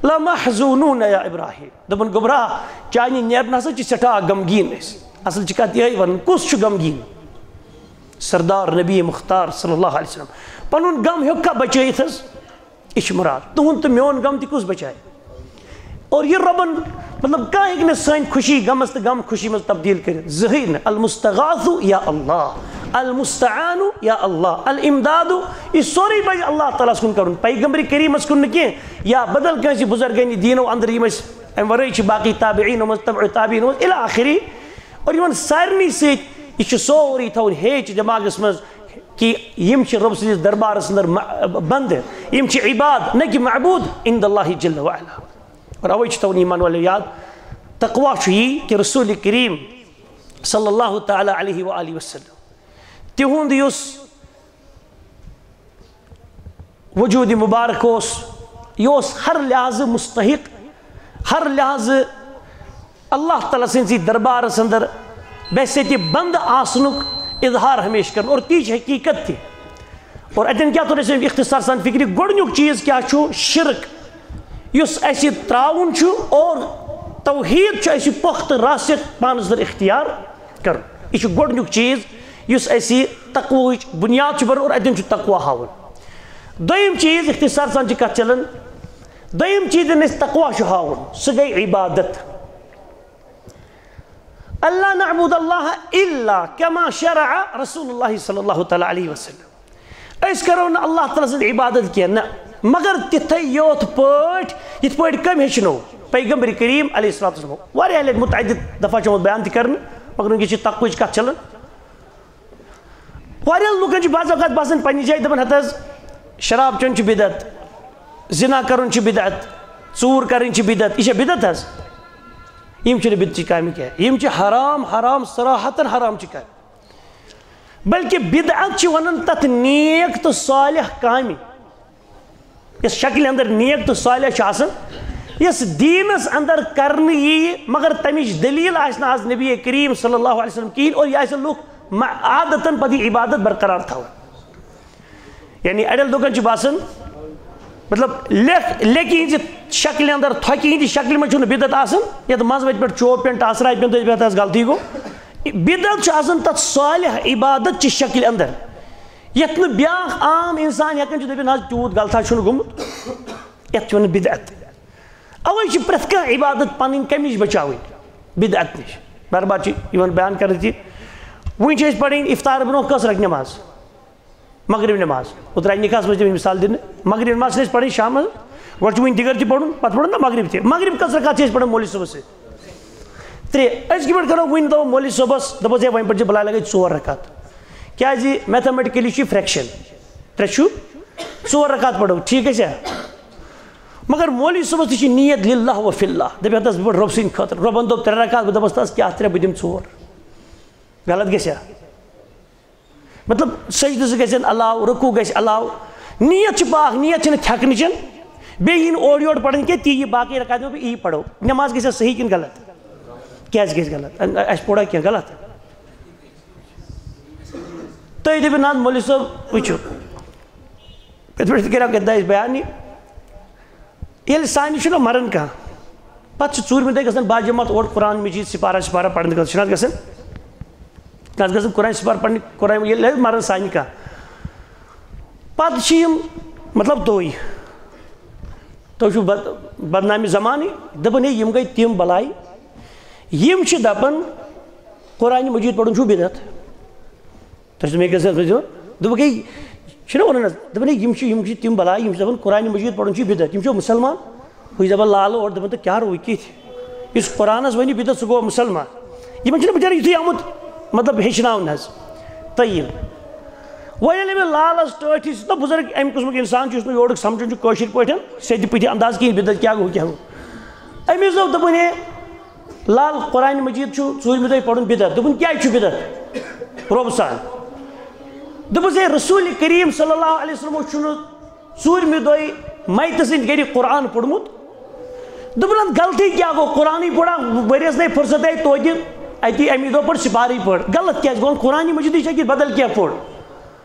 لَمَحْزُونُونَ یا ابراہیم۔" دَپان، "گوٚبرا، چانہِ نیرنہٕ ہسا چھِ سٮ۪ٹھاہ غمگیٖن أسۍ۔" اصل چھِ کتھ یِہے ونان، کُس چھُ غمگیٖن؟ سردار نبی مختار صلی اللہ علیہ وسلم۔ پنُن غم ہیوٚکھا بچٲیِتھ حظ؟ یہِ چھُ مراد۔ تُہُنٛد تہٕ میون غم تہِ کُس بچایہِ؟ اور یہِ رۄبن، مطلب، کانٛہہ ہیٚکہِ نہٕ سٲنۍ خوشی غمس تہٕ غم خوشی منٛز تبدیٖل کٔرِتھ زٕہٕے نہٕ۔ المستغاث یا اللہ، المستعان یا اللہ، الامداد، یہِ سورُے پزِ اللہ تعالیٰ ہس کُن کرُن، پیغمبر کریٖمس کُن نہٕ کینٛہہ یا بدل کٲنٛسہِ بزرگن دینو اندر یِم أسۍ امہِ ورٲے چھِ باقٕے تابعینو منٛز، تبع تابعینو منٛز الی آخری۔ اور یِمن سارنٕے سۭتۍ یہِ چھُ سورُے تھاوُن ہیٚچھ دٮ۪ماغس منٛز کہِ یِم چھِ رۄب سٕنٛدِس دربارس اندر مع-، بندٕ، یِم چھِ عباد نہ کہِ معبود عند اللہ جل وعلا۔ اور اوے چھُ تھاوُن ایمان والٮ۪و یاد، تقوی چھُ یی کہِ رسول کریم صلی اللہ تعالیٰ علیہ وآلہ وسلم تِہُنٛد یُس وجود مبارک اوس، یہِ اوس ہر لحاظہٕ مستحق، ہر لحاظہٕ اللہ تعالیٰ سٕنٛدِ دربارس اندر بحیثیت بندٕ آسنُک اظہار ہمیشہِ کرُن، اور تی چھِ حقیقت تہِ۔ اور اتٮ۪ن کیٛاہ توٚر اَسہِ اختصار سان فکرِ؟ گۄڈٕنیُک چیٖز کیٛاہ چھُ؟ شرک، یُس اَسہِ ترٛاوُن چھُ، اور توحید چھُ اَسہِ پۄختہٕ راسخ پانس اندر اختیار کرُن۔ یہِ چھُ گۄڈٕنیُک چیٖز یُس اَسہِ تقوہٕچ بُنیاد چھُ بَرُن اور اَتٮ۪ن چھُ تقوہ ہاوُن۔ دوٚیِم چیٖز، اختصار سان چھِ کَتھ چَلان، دوٚیِم چیٖز ییٚلہِ اَسہِ تقوہ چھُ ہاوُن، سُہ گٔے عبادت۔ اللہ نعبد اللہ الا کما شرع رسول اللہ صلی اللہ تعالیٰ علیہ وسلم۔ أسۍ کرو نہٕ اللہ تعالیٰ سٕنٛز عبادت کینٛہہ، نہ، مگر تِتھے یوت پٲٹھۍ یِتھ پٲٹھۍ کٔمۍ ہیٚچھنو؟ پیغمبر کریم علیہ الصلوۃ والسلام۔ واریاہ لٹہِ متعدد دفعہ چھُ آمُت بیان تہِ کرنہٕ، مگر وٕنکیٚس چھِ تقویٖہٕچ کتھ چلان۔ واریاہ لُکن چھِ بعض اوقات باسان پننہِ جایہِ، دپان، ہتہٕ حظ، شراب چیوٚن چھُ بدعت، زنا کرُن چھُ بدعت، ژوٗر کرٕنۍ چھِ بدعت، یہِ چھا بدعت حظ؟ یِم چھِنہٕ بدعتٕچ کامہِ کینٛہہ، یِم چھِ حرام، حرام، صراحتن حرام چھِ کامہِ۔ بلکہ بدعت چھِ ونان تتھ نیک تہٕ صالح کامہِ، یۄس شکلہِ اندر نیک تہٕ صالح چھِ آسان، یۄس دیٖنس اندر کرنہٕ ییہِ، مگر تمِچ دلیل آسہِ نہٕ از نبی کریم صلی اللہ علیہ وسلم کہیٖنۍ، اور یہِ آسہِ لُکھ مع-، عادتن پتہٕ یہِ عبادت برقرار تھاوان۔ یعنی اڑٮ۪ن لُکن چھُ باسان، مطلب، لیکھ، لیکہِ ہٕنٛزِ شکلہِ اندر، تھۄکہِ ہٕنٛزِ شکلہِ منٛز چھُنہٕ بدعت آسان، یتھ منٛز وتہِ پٮ۪ٹھ چوب پٮ۪ن، ٹاسراے پٮ۪ن، تُہۍ پٮ۪ٹھ حظ غلطی گوٚو۔ بدعت چھُ آسان تتھ صالح عبادت چہِ شکلہِ اندر، یتھ نہٕ بیاکھ عام انسان ہٮ۪کان چھُ دٔپِتھ، "نہ حظ، تیوٗت غلطہ چھُنہٕ گوٚمُت"، یتھ چھِ ونان بدعت۔ اوے چھِ پرٛٮ۪تھ کانٛہہ عبادت پنٕنۍ کمہِ نِش بچاوٕنۍ؟ بدعت نِش۔ بار بار چھِ یِوان بیان کرنہٕ تہِ، وُنہِ چھِ أسۍ پرٕنۍ افطار برونٛہہ کٔژ رکعت نماز؟ مغرب نماز۔ اوترٕ آیہِ نکاحس منٛز تہِ مثال دِنہٕ، مغرب نماز چھِ أسۍ پرٕنۍ شامس، گۄڈٕ چھُ وُنہِ دِگر تہِ پرُن، پتہٕ پرُن نا مغرب تہِ۔ مغرب کٔژ رکعت چھِ أسۍ پران مولوی صٲبس سۭتۍ؟ ترٛےٚ۔ أسۍ کِتھ پٲٹھۍ کرو وُنہِ دپو مولوی صٲبس، دپس، "ہے، وۄنۍ پرِ زِ بلاے لگے ژور رکعت"؟ کیازِ؟ میتھمیٹکلی چھُ فریکشن، ترٛےٚ چھُ ژور رکعت پرو، ٹھیٖک گژھِ۔ مگر مولوی صٲبس تہِ چھِ نیت للہ و فی اللہ، دپہِ، "ہتس بہٕ پرٕ رۄب سٕنٛدِ خٲطرٕ"، رۄبن دوٚپ ترٛےٚ رکعت، بہٕ دپس، "تس کیٛاہ ترٛےٚ، بہٕ دِمہٕ ژور"۔ غلط گژھِ؟ مطلب، سجدٕ زٕ گژھن علاوٕ، رکوع گژھِ علاوٕ۔ نیت چھِ پاک، نیت چھِنہٕ تھٮ۪کنٕچ۔ بیٚیہِ یِن اورٕ یورٕ پرٕنۍ کینٛہہ، تی یہِ باقٕے رکعت دِمو بہٕ، یی پرو۔ نماز گژھِ صحیح کِنہٕ غلط؟ کیٛازِ گژھِ غلط؟ اَ-، اَسہِ پوٚرا کینٛہہ غلط؟ تُہۍ دٔپِو، "نہ حظ، مولوی صٲب، وٕچھِو، یِتھ پٲٹھۍ کٔرِو کَتھ دَزِ بیان یہِ۔" ییٚلہِ سانہِ چھُنہ مران کانٛہہ، پتہٕ چھِ ژوٗرمہِ دۄہہِ گژھان باجماعت اورٕ قرآن مجید سپارہ سپارہ پرنہٕ خٲطرٕ، چھِنہٕ حظ گژھان؟ نہ حظ گژھان قرآن سپارہ پرنہِ، قرآن ییٚلہِ حظ مران سانہِ کانٛہہ، پتہٕ چھِ یِم، مطلب، تُہۍ، تُہۍ چھِو بد-، بدنامِ زمانٕے، دَپان، "ہے، یِم گٔے تِم بلاے، یِم چھِ دَپان، قرآن مجید پرُن چھُ بدعت۔" تۄہہِ چھُو مےٚ کیٛاہ سا دوٚپمُت؟ دوٚپُکھ، "ہے، چھُنہ وَنان حظ؟" دَپان، "ہے، یِم چھِ، یِم چھِ تِم بلاے، یِم چھِ دَپان، قرآن مجید پَرُن چھُ بدعت، یِم چھِ مُسلمان؟" ہُہ چھُ دَپان، لالہٕ اورٕ دَپان، "تہٕ کیٛاہ روٗ کِتھ؟ یُس قرآنَس وَنہِ بدعت، سُہ گوٚو مُسلمان؟" یِمَن چھُنہٕ بِچارَن یُتھُے آمُت، مطلب، ہیٚچھناونہٕ حظ۔ طیب۔ وۄنۍ ییٚلہِ أمِس لالَس ٹٲٹھۍ سۭتۍ نہ بُزرگ اَمہِ قٕسمُک اِنسان چھُ، یُس نہٕ یورُک سَمجھُن چھُ کٲشِر پٲٹھۍ، سیٚدِ پِتھِ انداز کِہیٖنۍ، بدعت کیٛاہ گوٚو، کیٛاہ گوٚو۔ أمِس دوٚپ، دوٚپُن، ہے، لال، قرآن مجید چھُ ژوٗرمہِ دۄہہِ پَرُن بدعت۔ دوٚپُن، "کیٛازِ چھُ بدعت؟" رۄب سان۔ دوٚپُس، "ہے، رسول کریم صلی اللہ علیہ وسلمو چھُنہٕ ژوٗرمہِ دۄہہِ میتہٕ سٕنٛدِ گرِ قرآن پوٚرمُت؟" دوٚپُن، "اَتھ غلطی کیٛاہ گوٚو؟ قرآنٕے پوٚرا، ؤریَس نے فرصت آیہِ توتہِ اَتی اَمی دۄہ پٔر سِپارٕے پٔر۔ غلط کیٛازِ گوٚو؟ قرآنِ مجیدٕے چھا کِنہٕ بدل کینٛہہ پوٚر؟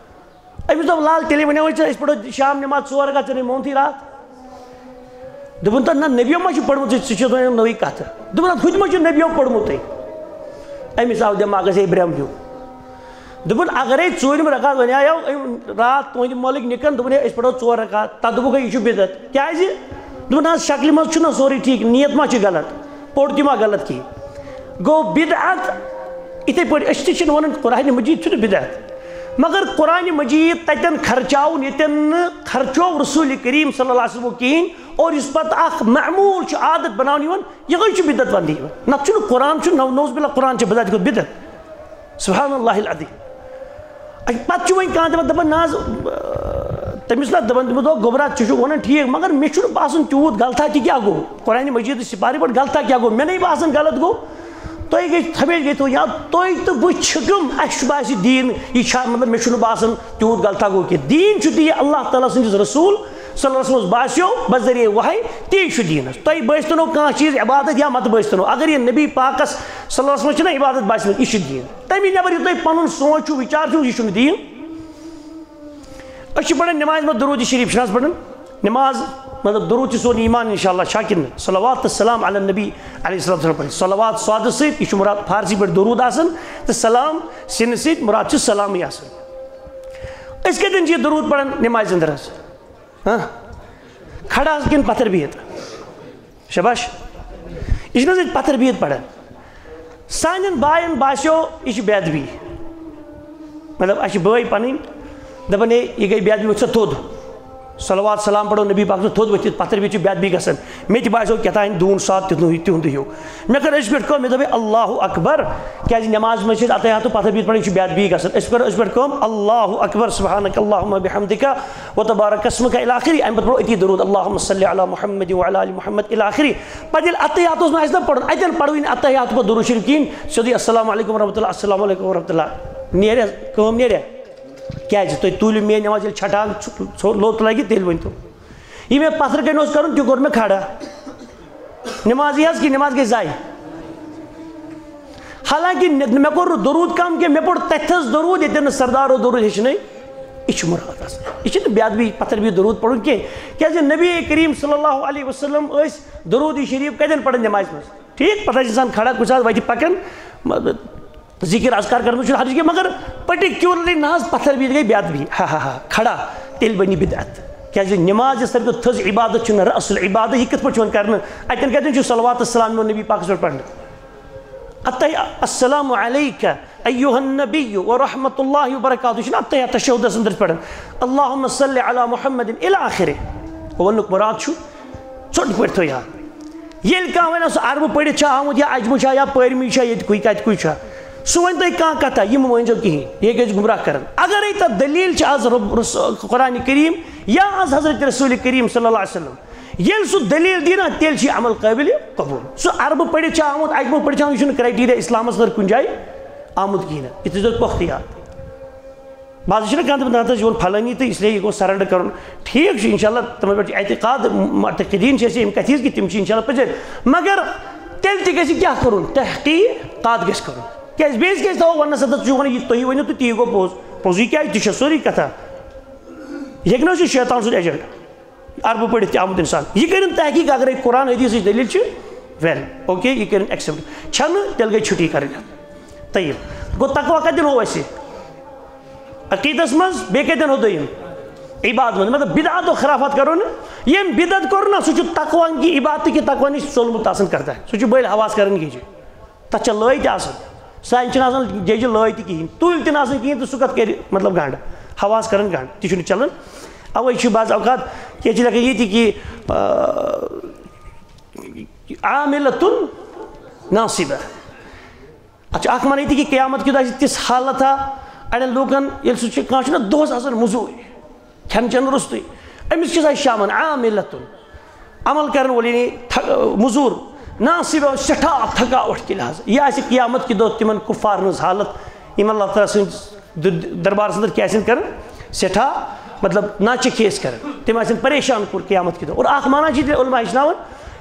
أمِس دوٚپ، "لال، تیٚلے وَنیٛاوُے ژےٚ، أسۍ پَرو شام نٮ۪ماز ژور رکعت، ژےٚ نَے مونتھٕے راتھ۔" دوٚپُن، "تہٕ نہ، نبیو ما چھُ پوٚرمُت، ژٕ، ژٕ چھُکھ وَنان نٔوٕے کَتھٕ؟" دوٚپُن، "اَدٕ ہُتہِ ما چھُ نبیو پوٚرمُتٕے؟" أمِس آو دٮ۪ماغَس ہے برٛمبیو۔ دوٚپُن، اگرے ژوٗرِم رکعت وَنیٛاو أمۍ راتھ تُہٕنٛدِ مٲلِک نِکَن، دوٚپُن، "ہے، أسۍ پَرو ژور رکعت"، تَتھ دوٚپُکھ، "ہے، یہِ چھُ بدعت۔" کیٛازِ؟ دوٚپُن، "حظ، شکلہِ منٛز چھُنہ سورُے ٹھیٖک، نیت ما چھِ غلط، پوٚر تہِ ما غلط کینٛہہ؟" گوٚو بدعت۔ یِتھَے پٲٹھۍ أسۍ تہِ چھِنہٕ وَنان قرآنِ مجیٖد چھُنہٕ بدعت، مگر قرآنِ مجیٖد تَتٮ۪ن خرچاوُن ییٚتٮ۪ن نہٕ خرچوو رسول کریم صلی اللہ علیہ وسلم کِہیٖنۍ، اور یُس پَتہٕ اَکھ معموٗل چھُ، عادت بَناونہٕ یِوان، یِہوٚے چھُ بدعت وَننہٕ یِوان۔ نَتہٕ چھُنہٕ قرآن چھُ نو-، نعوذ باللہ، قرآن چھُ بدعت کھۄتہٕ بدعت۔ سبحان اللہ العظیم۔ اَتہِ پَتہٕ چھُ وۄنۍ کانٛہہ دَپان، دَپان، "نہ حظ، آ، تٔمِس نہ دَپان، تٔمِس دوٚپ، 'گوٚبرا، ژٕ چھُکھ وَنان ٹھیٖک، مگر مےٚ چھُنہٕ باسان تیوٗت غلطہ تہِ کیٛاہ گوٚو؟ قرآنِ مجیٖدٕچ سِپارِ پٮ۪ٹھ غلطہ کیٛاہ گوٚو؟ مےٚ نَے باسان غلط گوٚو۔ تۄہہِ گٔے، ہمیشہِ گٔے تھوٚو یاد، تُہۍ تہٕ بہٕ چھِکھ یِم، اَسہِ چھُ باسہِ دیٖن، یہِ چھا، مطلب، مےٚ چھُنہٕ باسان تیوٗت غلطہ گوٚو کینٛہہ۔ دیٖن چھُ تی اللہ تعالیٰ سٕنٛدِس رسول صلی اللہ علیہ وسلمس باسیو بذریعہ وحی، تی چھُ دیٖنَس۔ تۄہہِ بٲسۍتَنو کانٛہہ چیٖز عبادت یا مت بٲسۍتَنو، اگر یہِ نبی پاکَس صلی اللہ علیہ وسلمس چھِنہ عبادت باسمٕژ، یہِ چھُ دیٖن۔ تَمی نٮ۪بر یہِ تۄہہِ پَنُن سونٛچ چھُو، وِچار چھُو، یہِ چھُنہٕ دیٖن۔ أسۍ چھِ پَران نمازِ منٛز درود شریٖف، چھِنہٕ حظ پَران؟ نماز، مطلب، درود چھِ سون ایمان، انشاءاللہ، چھا کِنہٕ نہٕ؟ صلوات تہٕ سلام علی النبی علیہ الصلوۃ والسلام پَرٕنۍ۔ صلوات سادٕ سۭتۍ، یہِ چھُ مُراد فارسی پٲٹھۍ درود آسان، تہٕ سلام سِنہٕ سۭتۍ مُراد چھُ سلامٕے آسان۔ أسۍ کَتٮ۪ن چھِ یہِ درود پَران نمازِ اندر حظ؟ ہاں؟ کھڑا حظ کِنہٕ پَتھر بِہِتھ؟ شاباش۔ یہِ چھِنہٕ حظ أسۍ پَتھر بِہِتھ پَران؟ سانٮ۪ن باین باسیو، یہِ چھِ بے ادبی۔ مطلب، اَسہِ چھِ بٲے پَنٕنۍ، دَپان، "ہے، یہِ گٔے بے ادبی، ؤتھۍ سا تھوٚد۔ صلوات سلام پَرو نبی پاک سُنٛد، تھوٚد ؤتھِتھ پَتھر بِہِتھ چھِ بے ادبی گژھان۔" مےٚ تہِ باسیو کیٛاہ تام دوٗن ساتھ تیُتھ ہیوٗ، تِہُنٛدُے ہیوٗ۔ مےٚ کٔر أچھ پٮ۪ٹھ کٲم، مےٚ دوٚپ، "ہے، اللہ اکبر، کیٛازِ نٮ۪مازِ منٛز چھِ أسۍ اتحیاتُک پَتھر بِہِتھ پَران، یہِ چھُ بے ادبی گژھان۔" أسۍ کٔر أچھ پٮ۪ٹھ کٲم، "اللہ اکبر، سبحانک اللہم بحمدک و تبارک اسمک الی آخری۔" اَمہِ پَتہٕ پَرو أتی درود، "اللہم صلی علی محمد و علی آل محمد الی آخری۔" پتہٕ ییٚلہِ اتحیاتس منٛز آسہِ نہ پرُن، اتٮ۪ن پرو یہِ نہٕ اتحیاتس پتہٕ درود شریف کِہیٖنۍ، سیوٚدُے السلام علیکم ورحمۃ اللہ، السلام علیکم ورحمۃ اللہ۔ نیرِ حظ، کٲم نیرِ۔ کیٛازِ؟ تُہۍ تُلِو میٲنۍ نماز ییٚلہِ چھٹان ژھو-، ژھو-، لوٚت لگہِ، تیٚلہِ ؤنۍ تو۔ یہِ مےٚ پتھر کَنہِ اوس کرُن، تہِ کوٚر مےٚ کھڑا۔ نماز یی حظ کِنہٕ نماز گٔے ضایع؟ حالانکہ مےٚ، مےٚ کوٚر نہٕ درود کم کینٛہہ، مےٚ پوٚر تتھس درود، ییٚتٮ۪ن نہٕ سردارو درود ہیٚچھنٲے۔ یہِ چھُ مُراد آسان۔ یہِ چھُنہٕ بے ادبی پتھر بِہِتھ درود پرُن کینٛہہ، کیٛازِ نبی کریم صلی اللہ علیہ وسلم ٲسۍ درود شریف کتٮ۪ن پران؟ نمازِ منٛز۔ ٹھیٖک، پتہٕ آسہِ انسان کھڑا، کُنہِ ساتہٕ وتہِ پکان، مطلب، ذکر اذکار کرنس چھُنہٕ حرج کینٛہہ، مگر پٔٹِکیولرلی نہ حظ پتھر بِہِتھ گٔے بے ادبی۔ ہا ہا ہا، کھڑا، تیٚلہِ بنہِ بدعت۔ کیٛازِ نماز یۄس ساروی کھۄتہٕ تھٔز عبادت چھِ، نہ رأس العبادت، یہِ کِتھ پٲٹھۍ چھُ یِوان کرنہٕ؟ اتٮ۪ن کتٮ۪ن چھُ صلوات تہٕ سلام یِوان نبی پاکس پٮ۪ٹھ پرنہٕ؟ اتحیہ، السلام علیک ایھا النبی و رحمۃ اللہ و برکاتہ، یہِ چھُنہٕ اتحیہ تشہدس اندر پران، اللہم صلی علی محمد الی آخرہ۔ وونُک مراد چھُ ژھوٚٹ پٲٹھۍ تھٲیِو یاد۔ ییٚلہِ کانٛہہ وَنہِ، "سُہ عربہٕ پٔرِتھ چھا آمُت یا عجمہٕ چھا یا پٲرمی چھا، ییٚتہِ کُے کَتہِ کُے چھا"، سُہ ؤنۍ تُہۍ کانٛہہ کَتھا، یہِ مہٕ ؤنۍزیو کِہیٖنۍ، یہِ ہیٚکہِ أسۍ گُمراہ کَرُن۔ اَگرَے تَتھ دٔلیٖل چھِ آز رۄب-، رس-، قرآنِ کریٖم یا آز حضرت رسول کریم صلی اللہ علیہ وسلم، ییٚلہِ سُہ دٔلیٖل دی نا، تیٚلہِ چھُ یہِ عمل قٲبلِ قبوٗل۔ سُہ عربہٕ پٔرِتھ چھا آمُت، عجمہٕ پٔرِتھ چھا آمُت، یہِ چھُنہٕ کرائٹیریا اِسلامَس اندر کُنہِ جایہِ آمُت کِہیٖنۍ نہٕ۔ یہِ تھٲیزیو پۄختہٕ یاد۔ بعض چھِنہ کانٛہہ دَپان، "نہ حظ، یہِ ووٚن پھلٲنی تہٕ اس لیے یہِ گوٚو surrender کَرُن۔" ٹھیٖک چھُ، اِنشاء اللہ تِمَن پٮ۪ٹھ چھُ اعتقاد، معتقدیٖن چھِ اَسہِ ییٚمہِ کَتھِ ہِنٛز کہِ تِم چھِ اِنشاء اللہ پٔزۍ۔ مگر تیٚلہِ تہِ گژھِ کیٛاہ کَرُن؟ تحقیٖقات گژھِ کَرُن۔ کیٛازِ بیٚیِس کیٛازِ تھاوو وَننَس اَتَتھ ژٕ چھُکھ وَنان یہِ تُہی ؤنِو تہٕ تی گوٚو پوٚز۔ پوٚزُے کیٛازِ؟ تہِ چھےٚ سٲرٕے کَتھا۔ یہِ ہیٚکہِ نہ حظ یہِ شیطان سُنٛد agent؟ عربہٕ پٔرِتھ تہِ آمُت اِنسان۔ یہِ کٔرِن تحقیٖق، اگرے قرآن حدیٖثٕچ دٔلیٖل چھِ valid، okay، یہِ کٔرِن accept۔ چھَنہٕ، تیٚلہِ گٔے چھُٹی کَرٕنۍ اَتھ۔ طیب۔ گوٚو تقویٰ کَتٮ۪ن ہوو اَسہِ؟ عقیٖدَس منٛز، بیٚیہِ کَتٮ۪ن ہوو دوٚیِم؟ عبادت منٛز۔ مطلب، بدعت و خرافات کَرو نہٕ۔ ییٚمۍ بدعت کوٚر نہ، سُہ چھُ تقویٰ ہَن کی عبادت کہِ تقویٰ نِش ژوٚلمُت آسان کَرتا۔ سُہ چھُ بٔلۍ حواس کَران گیجہِ۔ تَتھ چھےٚ لٲے تہِ آسان۔ سانہِ چھِنہٕ آسان گیجہِ لٲے تہِ کِہیٖنۍ، تُلۍ تہِ نہٕ آسان کِہیٖنۍ، تہٕ سُہ کَتھ کَرِ، مطلب، گنٛڈ؟ حواس کَران گنٛڈ، تہِ چھُنہٕ چَلان۔ اَوَے چھُ بعض اوقات کینٛہہ چھِ لیکھان ییٚتہِ کہِ، آ، عاملة ناصبة۔ اَتھ چھُ اَکھ معنی تہِ کہِ قیامت کہِ دۄہ آسہِ تِژھ حالت ہا اَڑٮ۪ن لوٗکَن، ییٚلہِ سُہ چھُ، کانٛہہ چھُنہ دۄہَس آسان مٔزوٗرۍ، کھٮ۪ن چٮ۪ن روٚستُے، أمِس کیٛاہ آسہِ شامَن؟ عاملة، عمل کَرَن وول، یعنی تھَ-، مٔزوٗر، ناصبة، سٮ۪ٹھاہ تھکاوَٹھ کہِ لحاظہٕ۔ یہِ آسہِ قیامت کہِ دۄہ تِمَن کُفارَن ہٕنٛز حالت، یِم اللہ تعالیٰ سٕنٛدِ د-، دربارَس اندر کیٛاہ آسن کران؟ سٮ۪ٹھاہ، مطلب، ناچکھی ٲسۍ کران۔ تِم آسن پریشان کُن قیامت کہِ دۄہ۔ اور اکھ معنی چھِ تہِ علماء ہیٚچھناوان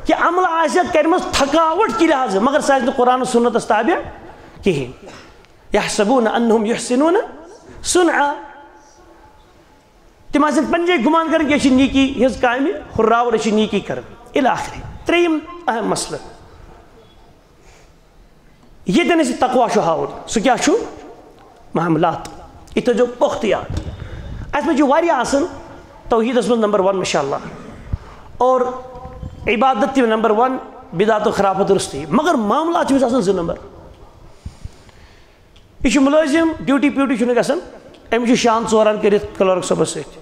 کہِ عملہٕ آسہِ کرِمٕژ تھکاوٹ کہِ لحاظہٕ، مگر سُہ آسہِ نہٕ قرآن و سُنتس تابع کِہیٖنۍ۔ یحسبون انہم یحسنون صنعا۔ تِم آسن پننہِ جایہِ گُمان کران کہِ أسۍ چھِ نیکی ہٕنٛز کامہِ ہُراوان، أسۍ چھِ نیکی کران، الی آخری۔ ترٛیٚیِم اہم مسلہٕ، ییٚتٮ۪ن أسۍ تقوا چھُ ہاوُن، سُہ کیٛاہ چھُ؟ معاملات۔ یہِ تھٲیزیو پۄختہٕ یاد۔ اَتھ منٛز چھِ واریاہ آسان، توحیٖدَس منٛز نمبر ون، ماشاء اللہ، اور عبادت تہِ نمبر ون، بدعت و خرافت روٚستُے، مگر معاملات چھِ أمِس آسان زٕ نمبر۔ یہِ چھُ مُلٲزِم، ڈیوٹی پیوٹی چھُنہٕ گژھان، أمِس چھُ شام ژورَن کٔرِتھ کلرک صٲبَس سۭتۍ۔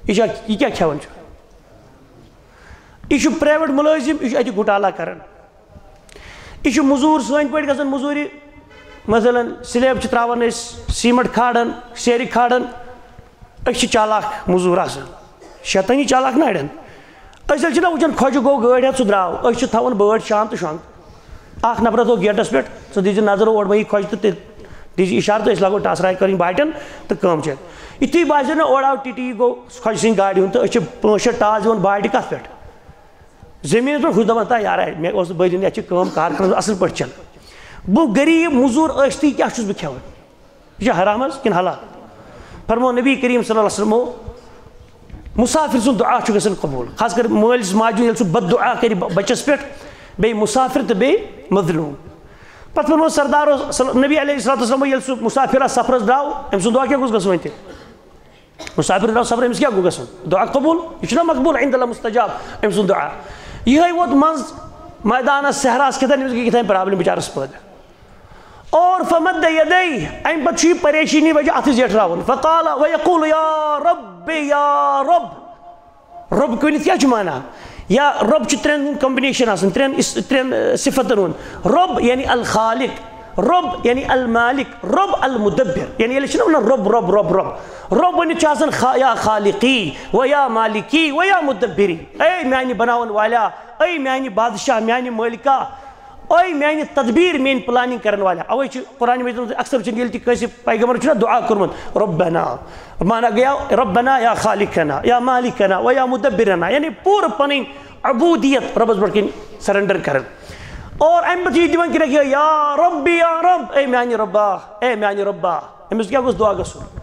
یہِ چھا، یہِ کیٛاہ کھٮ۪وان چھُ؟ یہِ چھُ پرٛایویٹ مُلٲزِم، یہِ چھُ اَتہِ گُٹالا کران۔ یہِ چھُ مٔزوٗر، سٲنۍ پٲٹھۍ گژھان مٔزوٗرِ، مثلاً، سلیب چھِ ترٛاوان أسۍ، سیٖمَٹھ کھالان، سیرِ کھالان، أسۍ چھِ چالاک مٔزوٗر آسان، شیطٲنی چالاک نہ اَڑٮ۪ن۔ أسۍ ییٚلہِ چھِنہ وٕچھان، خۄجہِ گوٚو گٲڑۍ ہٮ۪تھ، سُہ درٛاو، أسۍ چھِ تھاوان بٲڑۍ شام تہٕ شۄنٛگ۔ اَکھ نفرَس گوٚو گیٹَس پٮ۪ٹھ، ژٕ دیٖزِ نظر اورٕ، مہ یی خۄجہِ تہٕ تہِ دیٖزِ اِشارٕ تہٕ أسۍ لاگو ٹاسراے کَرٕنۍ باٹٮ۪ن تہٕ کٲم چھِ۔ یُتھُے باسیو نہ اورٕ آو ٹی ٹی، یہِ گوٚو خۄجہِ سٕنٛدِ گاڑِ ہُنٛد تہٕ أسۍ چھِ پانٛژھ شےٚ ٹاس دِوان باٹہِ کَتھ پٮ۪ٹھ؟ زٔمیٖنَس پٮ۪ٹھ۔ ہُہ چھُ دَپان، "تا یارا، مےٚ اوس نہٕ بٔرۍ دیُن، یَتھ چھِ کٲم کارخانَس منٛز اَصٕل پٲٹھۍ چَلان۔ بہٕ غریٖب مٔزوٗر ٲسۍتٕے کیٛاہ چھُس بہٕ کھٮ۪وان؟ یہِ چھا حرام حظ کِنہٕ حلال؟" فرموو نبی کریم صلی اللہ علیہ وسلمو، مُسافِر سُنٛد دُعا چھُ گژھان قبوٗل، خاص کر مٲلِس ماجہِ ہُنٛد، ییٚلہِ سُہ بد دُعا کَرِ بَ-، بَچَس پٮ۪ٹھ، بیٚیہِ مُسافِر تہٕ بیٚیہِ مظلوٗم۔ پَتہٕ فرموو سردارو صلی-، نبی علیہ الصلوۃ والسلامو، ییٚلہِ سُہ مُسافِر آسہِ سفرَس درٛاو، أمۍ سُنٛد دعا کیٛاہ گوٚژھ گژھُن وۄنۍ تہِ؟ مُسافِر درٛاو سفر، أمِس کیٛاہ گوٚو گژھُن؟ دُعا قبوٗل، یہِ چھُنہ مقبوٗل عند اللہ مستجاب أمۍ سُنٛد دُعا۔ یِہوٚے ووت منٛز مٲدانَس صحراہَس کیٛاہ تام، أمِس گٔے کیٛاہ تام پرابلم بِچارَس پٲدٕ۔ اور فمد یدیہ، اَمہِ پتہٕ چھُ یہِ پریشٲنی وجہ اَتھٕ زیٹھراوُن۔ فقال ویقول یا رب، یا رب۔ رب ؤنِتھ کیٛاہ چھُ معنی؟ یا رب چھُ ترٛٮ۪ن ہُنٛد combination آسان، ترٛٮ۪ن اس-، ترٛٮ۪ن، اہ، صفتن ہُنٛد۔ رب یعنی الخالق، رب یعنی المالک، رب المدبر۔ یعنی ییٚلہِ چھِنہ وَنان رب، رب، رب، رب۔ رب ؤنِتھ چھُ آسان خا-، یا خالقی و یا مالکی و یا مدبری۔ اے میٛانہِ بناوَن والا، اے میٛانہِ بادشاہ، میٛانہِ مٲلکہ۔ اے میانہِ تدبیر، میٲنۍ planning کرن والا۔ اوے چھُ قرآن مجیدس منٛز اکثر وٕچھان، ییٚلہِ تہِ کٲنٛسہِ پیغمبرن چھُنہ دعا کوٚرمُت، ربنا، معنی گٔیو ربنا یا خالقنا یا مالکنا و یا مدبرنا، یعنی پوٗرٕ پنٕنۍ عبودیت ربس برونٛٹھ کِنۍ surrender کران۔ اور امہِ پتہٕ چھُ یہِ دِوان کِرکھ، یا رب، یا رب، اے میانہِ ربا، اے میانہِ ربا۔ أمِس کیٛاہ گوٚژھ دعا گژھُن؟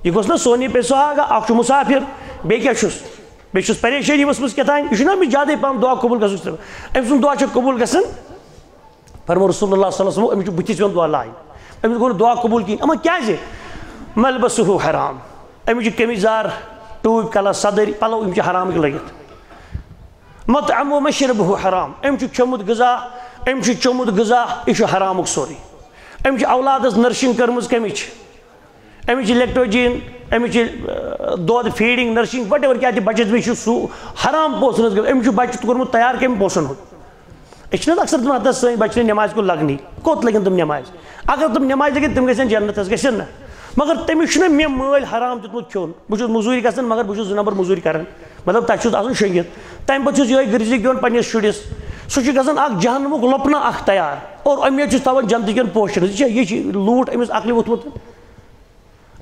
یہِ گوٚژھ نہ سونی پے سہاگا، اکھ چھُ مسافر، بیٚیہِ کیٛاہ چھُس؟ بیٚیہِ چھُس پریشٲنی ؤژھمٕژ کیٛاہ تام، یہِ چھُنہ أمِس زیادَے پہم دعا قبول گژھُن۔ أمۍ سُنٛد دعا چھُ قبول گژھان۔ فرموو رسول اللہ صلی اللہ علیہ وسلم، أمِس چھُ بٕتھِس پٮ۪وان دعا لاگٕنۍ۔ أمِس گوٚو نہٕ دعا قبول کِہیٖنۍ۔ اما کیٛازِ؟ ملبسہ حرام۔ أمِس چھِ قمیٖض یَزار، ٹوٗپۍ کَلَس صدٕرۍ، پَلو یِم چھِ حرامٕکۍ لٲگِتھ۔ مطعم و مشربہ حرام۔ أمۍ چھُ کھیوٚمُت غذا، أمۍ چھُ چوٚمُت غذا، یہِ چھُ حرامُک سورُے۔ أمۍ چھِ اولادَس nursing کٔرمٕژ کَمِچ؟ أمِس چھِ لیکٹوجین، أمِس چھِ، آ، دۄد، feeding، nursing، whatever، کیٛاہ تہِ بَچَس بیٚیہِ چھُ سُہ حرام پونٛسَن ہٕنٛز غذا۔ أمِس چھُ بَچہٕ تہِ کوٚرمُت تیار کَمہِ پونٛسَن ہُنٛد؟ أسۍ چھِنہٕ حظ اکثر دَپان، "ہَتہٕ حظ سٲنۍ بَچہٕ چھِنہٕ نٮ۪مازِ کُن لَگنٕے۔" کوٚت لَگن تِم نٮ۪مازِ؟ اگر تِم نٮ۪مازِ لَگن، تِم گژھن جنتَس، گژھن نہ؟ مگر تٔمِس چھُنہ مےٚ مٲلۍ حرام دیُتمُت کھیوٚن۔ بہٕ چھُس مٔزوٗرۍ گژھان، مگر بہٕ چھُس زٕ نمبر مٔزوٗرۍ کران۔ مطلب، تَتہِ چھُس آسان شۄنٛگِتھ۔ تَمہِ پَتہٕ چھُس یِہوٚے گرزی دِوان پنٛنِس شُرِس۔ سُہ چھُ گژھان اکھ جہنمُک لۄپنہٕ اکھ تیار۔ اور اُمید چھُس تھاوان جنتہٕ کٮ۪ن پوشن ہٕنٛز۔ یہِ چھا، یہِ چھِ لوٗٹھ أمِس عقلہِ ووٚتھمُت۔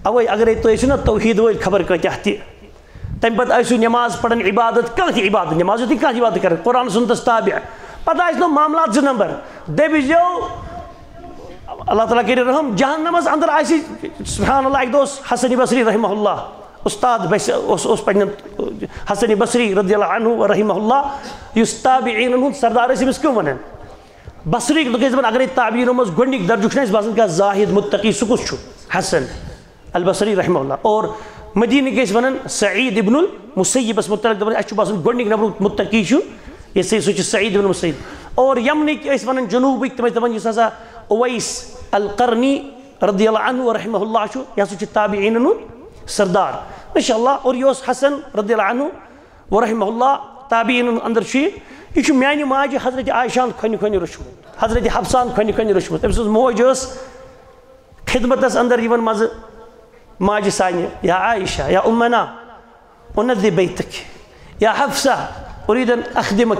اوے اگرے تُہۍ ٲسِو نہ توحیٖد وٲلۍ خبر کۭتیاہ تہِ، تَمہِ پتہٕ ٲسِو نٮ۪ماز پران، عبادت، کانٛہہ تہِ عبادت، نٮ۪ماز یوت نہٕ کانٛہہ تہِ عبادت کران، قرآن سُنتس تابع، پتہٕ آسہِ نو معاملات زٕ نمبر۔ دٔپۍ زیو، اللہ تعالیٰ کٔرِو رحم، جہنمس اندر آسہِ، سبحان اللہ، اکہِ دۄہ اوس حسن بصری رحمہ اللہ، استاد بس اوس، اوس پننٮ۪ن حسن بصری رضی اللہ عنہ و رحمہ اللہ، یُس تابعیٖنن ہُنٛد سردار ٲسۍ، أمِس کیٛاہ ونان؟ بصری لُکھ ٲسۍ دپان، اگرے تابعیٖنو منٛز گۄڈنیُک درجہٕ چھُنہ اَسہِ باسان کانٛہہ زاہد متقی، سُہ کُس چھُ؟ حسن البصری رحمہ اللہ۔ اور مدینہٕ کِس ونان سعید ابن المسیبس متعلق، دپان، اَسہِ چھُ باسان گۄڈنیُک نمبر متقی چھُ، یہِ سا، سُہ چھُ سعید ابن المسیب۔ اور یمنٕکۍ ٲسۍ ونان جنوٗبٕکۍ، تِم ٲسۍ دپان، یُس ہسا اویس القرنی رضی اللہ عنہ و رحمہ اللہ چھُ، یہِ ہسا چھُ تابعیٖنن ہُنٛد سردار۔ ماشاء اللہ۔ اور یہِ اوس حسن رضی اللہ عنہ و رحمہ اللہ، تابعیٖنن اندر چھُ یہِ۔ یہِ چھُ میانہِ ماجہِ حضرت عائشہ ہن کھۄنہِ کھۄنہِ روٚچھمُت، حضرت حفصہ ہن کھۄنہِ کھۄنہِ روٚچھمُت۔ أمۍ سٕنٛز موج ٲس خدمتس اندر یِوان منٛزٕ ماجہِ سانہِ، یا عائشہ، یا امنا، انذی بیتک، یا حفصہ، ارید ان اخدمک۔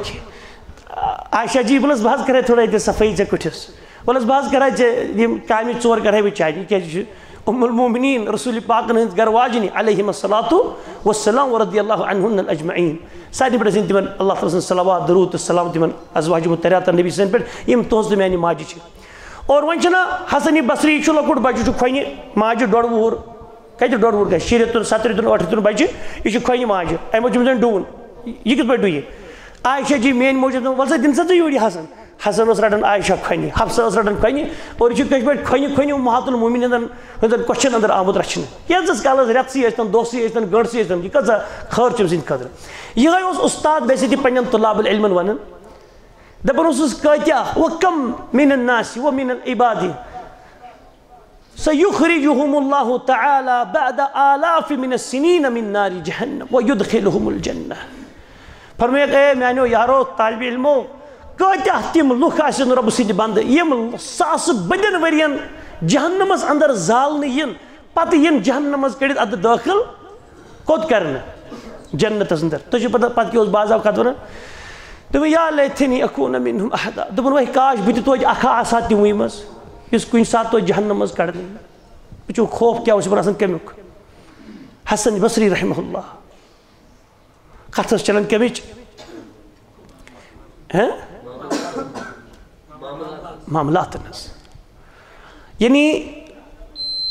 عائشہ جی، بہٕ حظ، بہٕ حظ کرے تھوڑا ییٚتہِ صفٲیی ژےٚ کُٹھِس۔ وَلہٕ حظ، بہٕ حظ کرے ژےٚ یِم کامہِ ژور کرے بہٕ چانہِ، کیازِ یہِ چھِ ام المومنین رسول پاکن ہٕنٛز گھر واجنہِ علیہم الصلوۃ والسلام ورضی اللہ عنہن اجمعین۔ سارنٕے پٮ۪ٹھ ٲسِن تِمن اللہ تعالیٰ سٕنٛز صلوات، درود تہٕ سلام تِمن ازواج مطہراتن نبی سٕنٛدِ پٮ۪ٹھ، یِم تُہنٛز تہٕ میانہِ ماجہِ چھِ۔ اور وۄنۍ چھُنہ حسن بصری، یہِ چھُ لۄکُٹ بچہِ، چھُ کھۄنہِ ماجہِ ڈۄڈ وُہُر۔ کَتہِ ڈۄڈ وُہُر گژھِ؟ شیٚیہِ رٮ۪تُن، ستھ رٮ۪تُن، ٲٹھ رٮ۪تُن بچہِ، یہِ چھُ کھۄنہِ ماجہِ۔ اَمہِ موٗجوٗب چھُ أمِس زَن ڈُوُن۔ یہِ کِتھ پٲٹھۍ ڈُیہِ؟ عائشہ جی، میٛٲنۍ موٗجوٗب، وَلہٕ سا، دِن سا ژٕ یوٗرۍ یہِ حسن۔ حسن اوس رَٹان عائشہ کھۄنہِ، حفصہ ٲس رَٹان کھۄنہِ، اور یہِ چھُ کٲشِر پٲٹھۍ کھۄنہِ کھۄنہِ اُمہاتُل مومنیٖنَن ہٕنٛدٮ۪ن کۄچھَن اندر آمُت رَچھنہٕ۔ کینٛژَس کالَس، رٮ۪تسٕے ٲسۍتَن، دۄہسٕے ٲسۍتَن، گٲنٛٹسٕے ٲسۍتَن، یہِ کۭژاہ خٲر چھِ أمۍ سٕنٛدِ خٲطرٕ۔ یِہوٚے اوس اُستاد بیٚیہِ سۭتۍ پنٛنٮ۪ن طلاب العلمَن وَنان۔ دَپان اوسُس، کۭتیٛاہ، وَ کَم مِن الناس وَ مِن العباد سَیُخرِجُہُمُ اللہُ تَعالیٰ بَعدَ آلافِ مِنَ السِّنِینَ مِن نَارِ جَہَنَّمَ وَیُدْخِلُہُمُ الْجَنَّةَ۔ فرمٲیکھ، اے میٛانیو یارو، طالبِ علمو، کۭتیٛاہ تِم لُکھ آسن رۄبہٕ سٕنٛدِ بنٛدٕ، یِم ساسہٕ بٔدٮ۪ن ؤرین جہنمس اندر زالنہٕ یِن، پتہٕ یِن جہنمس کٔڑِتھ ادٕ دٲخل کوٚت کرنہٕ؟ جنتس اندر۔ تُہۍ چھِو پتہ، پتہٕ کیٛاہ اوس بعض اوقات ونان؟ دوٚپُن، یا لیتنی اکون منہم احدا۔ دوٚپُن، وۄنۍ کاش بہٕ تہِ توتہِ اکھا آسہٕ ہا تِموٕے منٛز، یُس کُنہِ ساتہٕ توتہِ جہنم منٛز کڑنہٕ یی۔ وٕچھِو، خوف کیٛاہ اوس یِمن آسان کمیُک۔ حسن بصری رحمہ اللہ۔ کتھ ٲس چلان کمِچ؟ ہہ؟ معاملاتن ہٕنٛز۔ یعنی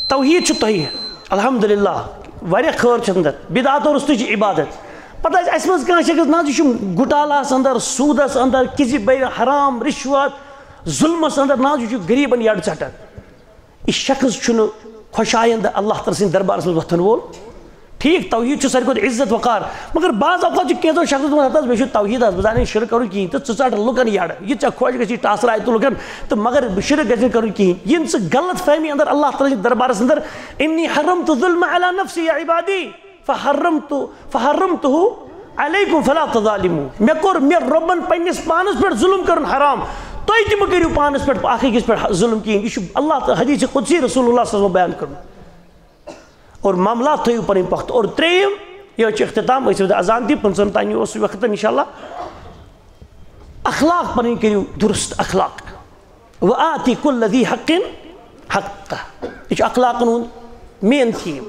توحید چھُ تۄہہِ، الحمدللہ، واریاہ خٲر چھِ اندر، بدعاتو روٚستُے چھِ عبادت۔ پتہٕ آسہِ اسہِ منٛز کانٛہہ شخص، نہ حظ، یہِ چھُ گُٹالس اندر، سوٗدس اندر، کِذِب، حرام، رشوت، ظلمس اندر، نہ حظ، یہِ چھُ غریبن یڈ ژٹان۔ یہِ شخص چھُنہٕ خۄشایند اللہ تعالیٰ سٕنٛدِ دربارس منٛز وۄتھن وول۔ ٹھیک، توحید چھُ ساروی کھۄتہٕ عزت وقار، مگر بعض اوقات چھُ کینٛژو شخصو دوٚپمُت، ہتہٕ حظ، مےٚ چھُ توحید حظ، بہٕ زانہٕ نہٕ شرک کرُن کِہیٖنۍ، تہٕ ژٕ ژٹ لُکن یڈٕ، یہِ ژےٚ خۄش گژھی ٹاسرٕ آیہِ تہٕ لُکن، تہٕ مگر شرک گژھِ نہٕ کرُن کِہیٖنۍ۔ یِن ژٕ غلط فہمی اندر اللہ تعالیٰ سٕنٛدِ دربارس اندر، انی حرمت الظلم علی نفسی یا عبادی، فحرمت، فحرمتہ علیکم فلا تظالموا۔ مےٚ کوٚر، مےٚ رۄبن پننِس پانس پٮ۪ٹھ ظلم کرُن حرام، تُہۍ تہِ مہٕ کٔرِو پانس پٮ۪ٹھ اکھ أکِس پٮ۪ٹھ ظلم کِہیٖنۍ۔ یہِ چھُ اللہ تعالیٰ حدیث قدسی رسول اللہ صلی اللہ علیہ وسلم بیان کوٚرمُت۔ اور معاملات تھٲیِو پنٕنۍ پۄختہٕ۔ اور ترٛیٚیِم، یہِ چھِ اختتام، أسۍ چھِ اذان تہِ، پٕنٛژٕہن تام اوس وقت انشاءاللہ۔ اخلاق پنٕنۍ کٔرِو درست اخلاق۔ وآتی کل ذی حق حقہ۔ یہِ چھُ اخلاقن ہُنٛد مین تھیم۔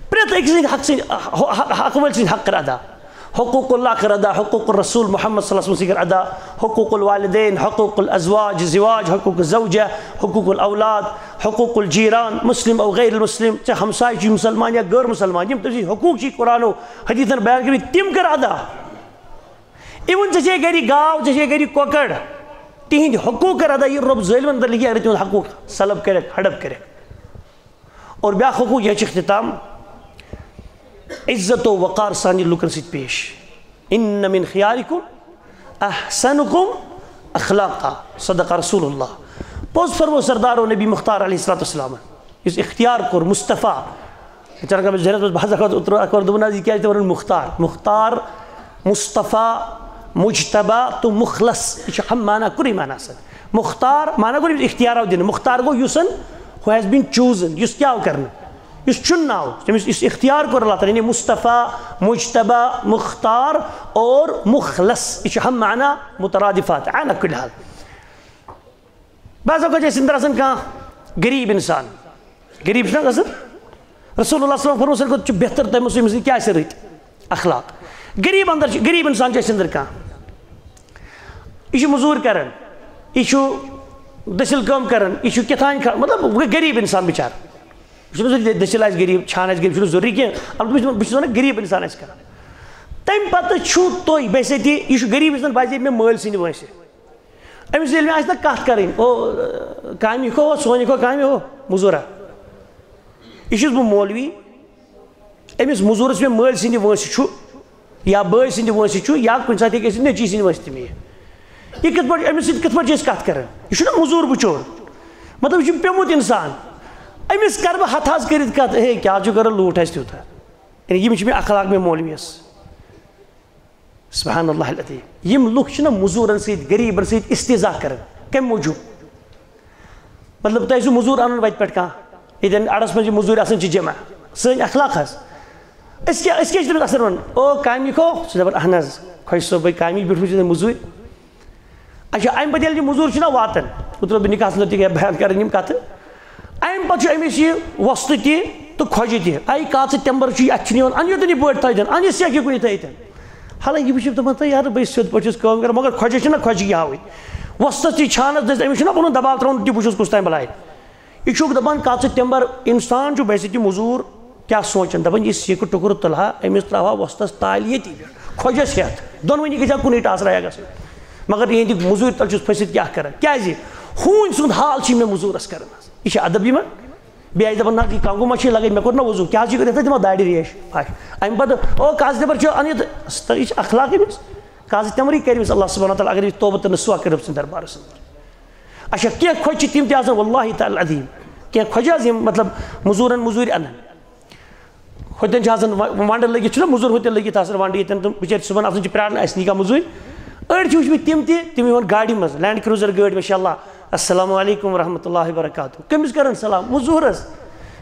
پرٛٮ۪تھ أکۍ سٕنٛدِ حق سٕنٛدِ، حق، حق وٲلۍ سٕنٛدِ حق کر ادا۔ حقوق اللہ کر ادا، حقوق الرسول محمد صلی اللہ علیہ وسلم کر ادا، حقوق الوالدین، حقوق الازواج، زواج، حقوق الزوجہ، حقوق الاولاد، حقوق الجیران، مسلم او غیر المسلم، چاہے ہمسایہِ چھِ مسلمان یا غٲر مسلمان، یِم تٔمۍ سٕنٛدۍ حقوق چھِ قرآن و حدیثن بیان کٔرمٕتۍ، تِم کر ادا۔ Even ژےٚ چھے گرِ گاو، ژےٚ چھے گرِ کۄکر، تِہنٛدۍ حقوق کر ادا، یہِ رۄب ظٲلمن اندر لیکھِ، اگر تِہُنٛد حقوق سلب کرکھ، ہڑپ کرکھ۔ اور بیاکھ حقوق، یہِ چھُ اختتام، عزت و وقار سان لُکن سۭتۍ پیش۔ ان من خیارکم احسنکم اخلاقا، صدق رسول اللہ۔ پوٚز فرمو سردار و نبی مختار علیہ الصلوۃ والسلام، یُس اختیار کوٚر مصطفیٰ، اچانک مےٚ ذہنس منٛز، بہٕ حظ اکھ وقت اوترٕ اکھ وقت دوٚپُن حظ، یہِ کیٛازِ تہِ وَنان مختار؟ مختار، مصطفیٰ، مجتبیٰ تہٕ مخلص، یہِ چھُ ہم معنی کُنُے معنی آسان۔ مختار معنی گوٚو ییٚمِس اختیار آو دِنہٕ، مختار گوٚو یُس زن who has been chosen، یُس کیٛاہ آو کرنہٕ، یُس چُننہٕ آو، تٔمِس یُس اختیار کوٚر اللہ تعالیٰ، یعنی مصطفیٰ، مجتبیٰ، مختار اور مخلص، یہِ چھُ ہم معنی مترادفات۔ علی کل حال، بعض اوقات چھِ اَسہِ أنٛدرٕ آسان کانٛہہ غریٖب اِنسان، غریٖب چھُنہ آسان؟ رسول اللہ صلی اللہ علیہ وسلم فرموو، ساروی کھۄتہٕ چھُ بہتر تۄہہِ منٛز ییٚمِس نہٕ کیٛاہ آسہِ رٕتۍ اخلاق۔ غریٖب اندر چھِ، غریٖب اِنسان چھُ اَسہِ أنٛدرٕ کانٛہہ، یہِ چھُ مٔزوٗرۍ کران، یہِ چھُ دٔسِل کٲم کران، یہِ چھُ کیٛاہ تام کران، مطلب، وۄنۍ گوٚو غریٖب اِنسان بِچارٕ۔ یہِ چھُنہٕ ضروٗری دٔسِل آسہِ غریٖب، چھان آسہِ غریٖب، چھُنہٕ ضروٗری کینٛہہ، البتہ بہٕ چھُس، بہٕ چھُس وَنان غریٖب اِنسان آسہِ کران۔ تَمہِ پَتہٕ چھُو تُہۍ، بحیثیت، یہِ چھُ غریٖب اِنسان، باسے مےٚ مٲلۍ سٕنٛدِ وٲنٛسہِ۔ أمِس ییٚلہِ مےٚ آسہِ نہ کَتھ کَرٕنۍ، او، کامہِ کھو، سونہِ کھو کامہِ ہو، مٔزوٗرا۔ یہِ چھُس بہٕ مولوی، أمِس مٔزوٗرَس مےٚ مٲلۍ سٕنٛدِ وٲنٛسہِ چھُ، یا بٲے سٕنٛدِ وٲنٛسہِ چھُ، یا کُنہِ ساتہٕ ہیٚکہِ ٲسِتھ نیٚچی سٕنٛدِ وٲنٛسہِ تہِ مےٚ۔ یہِ کِتھ پٲٹھۍ، أمِس سۭتۍ کِتھ پٲٹھۍ چھِ أسۍ کَتھ کَران؟ یہِ چھُنہ مٔزوٗر بِچور؟ مطلب، یہِ چھُ پیوٚمُت اِنسان۔ أمِس کَرٕ بہٕ ہَتھ حظ کٔرِتھ کَتھ، ہے، کیٛاہ چھُ کَران، لوٗٹھ آسہِ تیوٗتاہ؟ یعنی یِم چھِ مےٚ اخلاق مےٚ مولویَس۔ سبحان اللہ العظیم۔ یِم لُکھ چھِنہ مٔزوٗرَن سۭتۍ، غریٖبَن سۭتۍ استہزا کران۔ کَمہِ موٗجوٗب؟ مطلب، تۄہہِ چھُو مٔزوٗر اَنُن وَتہِ پٮ۪ٹھ کانٛہہ، ییٚتٮ۪ن اَڑَس منٛز چھِ مٔزوٗرۍ آسان، چھِ جمع۔ سٲنۍ اخلاق حظ۔ أسۍ کیٛاہ، أسۍ کیٛاہ چھِ تٔمِس اَصٕل وَنان؟ او، کامہِ کھو؟ سُہ دَپان، اَہَن حظ، خۄش صٲبٕے کامی پٮ۪ٹھ وٕچھ مےٚ مٔزوٗرۍ۔ اچھا، اَمہِ پَتہٕ ییٚلہِ یہِ مٔزوٗر چھُنہ واتان، اوترٕ بہٕ نِکاحَس منٛز تہِ گٔیَس بیان کَرٕنۍ یِم کَتھٕ۔ اَمہِ پَتہٕ چھُ أمِس یہِ وۄستہٕ تہِ تہٕ کھۄجہِ تہِ۔ اَے کاژٕ تٮ۪مبَر چھُ یہِ، اَتھِ چھُنہٕ یِوان، اَن یوتَن یہِ بٔڑ تھٲیتَن، اَن یہِ سیٚکھ یہِ کُنہِ تھٲیتَن۔ حالانکہِ بہٕ چھُس دَپان، تہٕ یارٕ، بہٕ چھُس سیوٚد پٲٹھۍ چھُس کٲم کَران، مگر کھۄجَس چھِنہ کھۄجہِ یہِ ہاوٕنۍ۔ وۄستَس تہِ چھانَس دٔسۍ، أمِس چھُنہ پَنُن دباو ترٛاوُن، تہِ بہٕ چھُس کُس تام بَلاے۔ یہِ چھُکھ دَپان، کَژٕ تِمبَر اِنسان چھُ، بحیثیت موٚزوٗر، کیٛاہ سونٛچان؟ دَپان، یہِ سیٖکہٕ ٹُکرٕ تُلہٕ ہا، أمِس ترٛاوٕ ہا وۄستَس تالہِ ییٚتی پٮ۪ٹھ، کھۄجَس ہٮ۪تھ۔ دۄنوٕنی گژھِ ہا کُنُے ٹاسرا ہٮ۪کَس۔ مگر یِہِنٛدِ موٚزوٗرۍ تَل چھُس پھٔسِتھ، کیٛاہ کَرٕ؟ کیٛازِ؟ ہوٗنۍ سُنٛد حال چھِ مےٚ موٚزوٗرَس کَران۔ یہِ چھِ ادب یِمَن؟ بیٚیہِ آسہِ دَپان، نہ، یہِ کنٛگوٗ ما چھِ لَگٲوِتھ؟ مےٚ کوٚر نہ وضوٗ، کیٛازِ چھِ کٔرِتھ تِمو داڑِ ریش پھَش؟ اَمہِ پَتہٕ، او، کَژٕ نِبَر چھِ اَنِتھ؟ تہٕ یہِ چھِ اخلاق أمِس۔ کَژٕ تِمرٕے کٔرۍ أمِس اللہ سبحانہ وتعالیٰ، اگر یہِ توبہٕ تہٕ نصوح کٔرِتھ سٕنٛدِ دربارَس اندر۔ اچھا، کینٛہہ کھۄجہِ چھِ تِم تہِ آسان، واللہ تعالیٰ العظیم، کینٛہہ کھۄجہِ حظ یِم، مطلب، مٔزوٗرَن مٔزوٗرۍ اَنان۔ ہُتٮ۪ن چھِ آسان و-، وَنٛڈٕ لٔگِتھ، چھُنہ مٔزوٗر ہُتٮ۪ن لٔگِتھ آسان، وَنٛڈٕ ییٚتٮ۪ن تِم بِچٲرۍ صُبحن آسان چھِ پرٛاران، اَسہِ نی کانٛہہ مٔزوٗرۍ۔ أڑۍ چھِ وٕچھمٕتۍ تِم تہِ، تِم یِوان گاڑِ منٛز، لینڈ کروزر گٲڑۍ، ماشاء اللہ، السلام علیکم ورحمۃ اللہ وبرکاتہ۔ کٔمِس کَران سلام؟ مٔزوٗرَس۔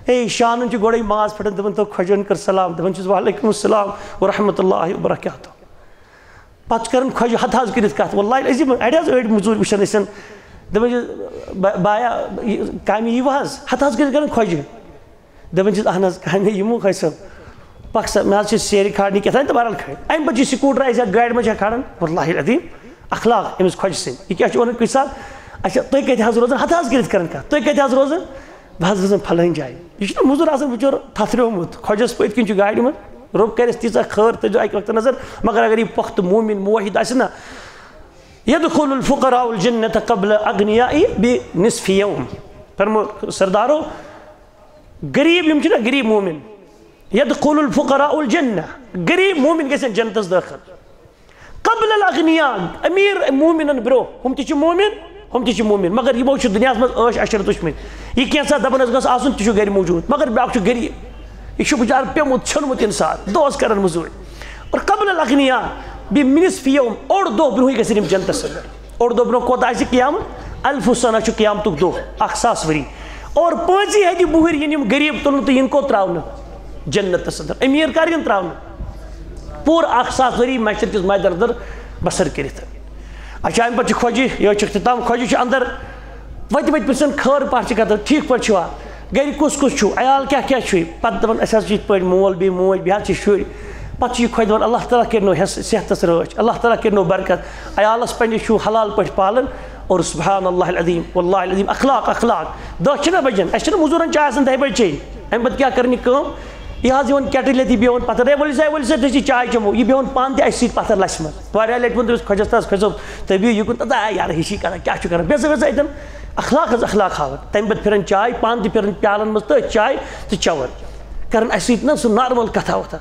ہے، شانَن چھُ گۄڈَے ماز پھٹان، دَپان، تو کھۄجَن کٔر سلام، دَپان چھُس، وعلیکم السلام ورحمۃ اللہ وبرکاتہ۔ پَتہٕ چھِ کَران کھۄجہِ ہَتہٕ حظ کٔرِتھ کَتھ، واللہ العظیم، اَڑِ حظ أڑۍ مٔزوٗرۍ وٕچھان أسۍ، دَپان چھِ، با-، بایا، یہِ کامہِ یِیِو حظ، ہَتہٕ حظ کٔرِتھ کَران کھۄجہِ۔ دَپان چھِس، اہن حظ، کامہِ یِمو کھۄجہِ صٲب۔ پَکھ سا، مےٚ حظ چھِ سیرِ کھالنہِ کیٛاہ تام تہٕ بہرحال کھٔتۍ۔ اَمہِ پَتہٕ چھِ سکوٗٹر آسہِ یا گاڑِ منٛز چھا کھالان، واللہ العظیم، اخلاق أمِس کھۄجہِ سٕنٛدۍ۔ یہِ کیٛاہ چھُ وَنان کُنہِ ساتہٕ؟ اچھا، تُہۍ کَتہِ حظ روزان؟ ہَتہٕ حظ کٔرِتھ کَران کَتھ، تُہۍ کَتہِ حظ روزان؟ بہٕ حظ روزان فلٲنۍ جایہِ۔ یہِ چھُنہ مٔزوٗر آسان بِچور تھَتھریومُت، کھۄجَس پٔتۍ کِنۍ چھُ گاڑِ منٛز۔ رۄب کَرٮ۪س تیٖژاہ خٲر، تھٲیزیو اَکہِ وقتہٕ نظر۔ مگر اگر یہِ پۄختہٕ مومِن موحد آسہِ نہ، یدخل الفقراء الجنة قبل الاغنیاء بنصف یوم۔ فرمو سردارو، غریب یِم چھِنہ غریب مومِن، یدخل الفقراء الجنة، غریب مومِن گژھن جنتس دٲخل۔ قبل الاغنیاء، امیر مومنن برونٛہہ۔ ہُم تہِ چھِ مومن، ہُم تہِ چھِ مومن، مگر یِمو چھُ دُنیاہس منٛز عٲش عشرت وٕچھمٕتۍ۔ یہِ کینٛژھا دپان، اسہِ گژھِ آسُن، تہِ چھُ گرِ موجود، مگر بیاکھ چھُ غریب۔ یہِ چھُ بِچارٕ پیومُت، ژھیوٚنمُت انسان، دۄہس کران مٔزوٗرۍ۔ اور قبل الاغنیاء بنصف یوم، اوٚڑ دۄہ برونٛہٕے گژھن یِم جنتس اندر۔ اوٚڑ دۄہ برونٛہہ کوتاہ آسہِ قیامت؟ الف سنہ چھُ قیامتُک دۄہ، اکھ ساس ؤری۔ اور پانٛژی ہتہِ بُہٕرۍ یِن یِم غریب تُلنہٕ تہٕ یِن کوٚت تراونہٕ؟ جنتس اندر۔ امیر کر یِن تراونہٕ؟ پوٗرٕ اکھ ساس ؤری محشر کِس میدانس اندر بسر کٔرِتھ۔ اچھا، امہِ پتہٕ چھِ کھۄجہِ، یہِ چھِ اختتام، کھۄجہِ چھِ اندر۔ وتہِ وتہِ پرژھن، خٲر پٲٹھۍ چھِ کتھ، ٹھیٖک پٲٹھۍ چھِوا؟ گرِ کُس کُس چھُو؟ عیال کیٛاہ کیٛاہ چھُے؟ پتہٕ دپان، اسہِ حظ چھِ یِتھ پٲٹھۍ مول بیٚیہِ موج، بیٚیہِ حظ چھِ شُرۍ۔ پتہٕ چھُ یہِ خۄجہِ دپان، اللہ تعالیٰ کٔرِنو حس-، صحتس رٲچھ، اللہ تعالیٰ کٔرِنو برکت، عیالس پننِس چھُو حلال پٲٹھۍ پالان۔ اور سبحان اللہ العظیم، واللہ العظیم، اخلاق، اخلاق۔ دہ چھِنہ بجن، اسہِ چھِنہ مٔزوٗرن چاے آسان دہہِ بجہِ چیٚنۍ۔ امہِ پتہٕ کیٛاہ کرنہِ کٲم؟ یہِ حظ یِوان کیٹٕلۍ ییٚتہِ بیٚہوان پتھر، ہے ؤلِو سا، ؤلِو سا، تُہۍ چھِ چاے چٮ۪مو۔ یہِ بیٚہوان پانہٕ تہِ اسہِ سۭتۍ پتھر لژھِ منٛز۔ واریاہ لٹہِ ووٚن تٔمِس خۄجس، تس کھۄجہِ صٲب، تُہۍ بِہِو یِکُن تہٕ، آ یارٕ، ہِشی کران، کیٛاہ چھُ کران؟ بیٚہہ سا، بیٚہہ سا اَتٮ۪ن۔ اخلاق حظ اخلاق ہاوان۔ تمہِ پتہٕ پھِران چاے، پانہٕ تہِ پھِران پیالن منٛز تہٕ چاے تہٕ چٮ۪وان۔ کران اسہِ سۭتۍ نہ سُہ نارمل کتھا وتھا۔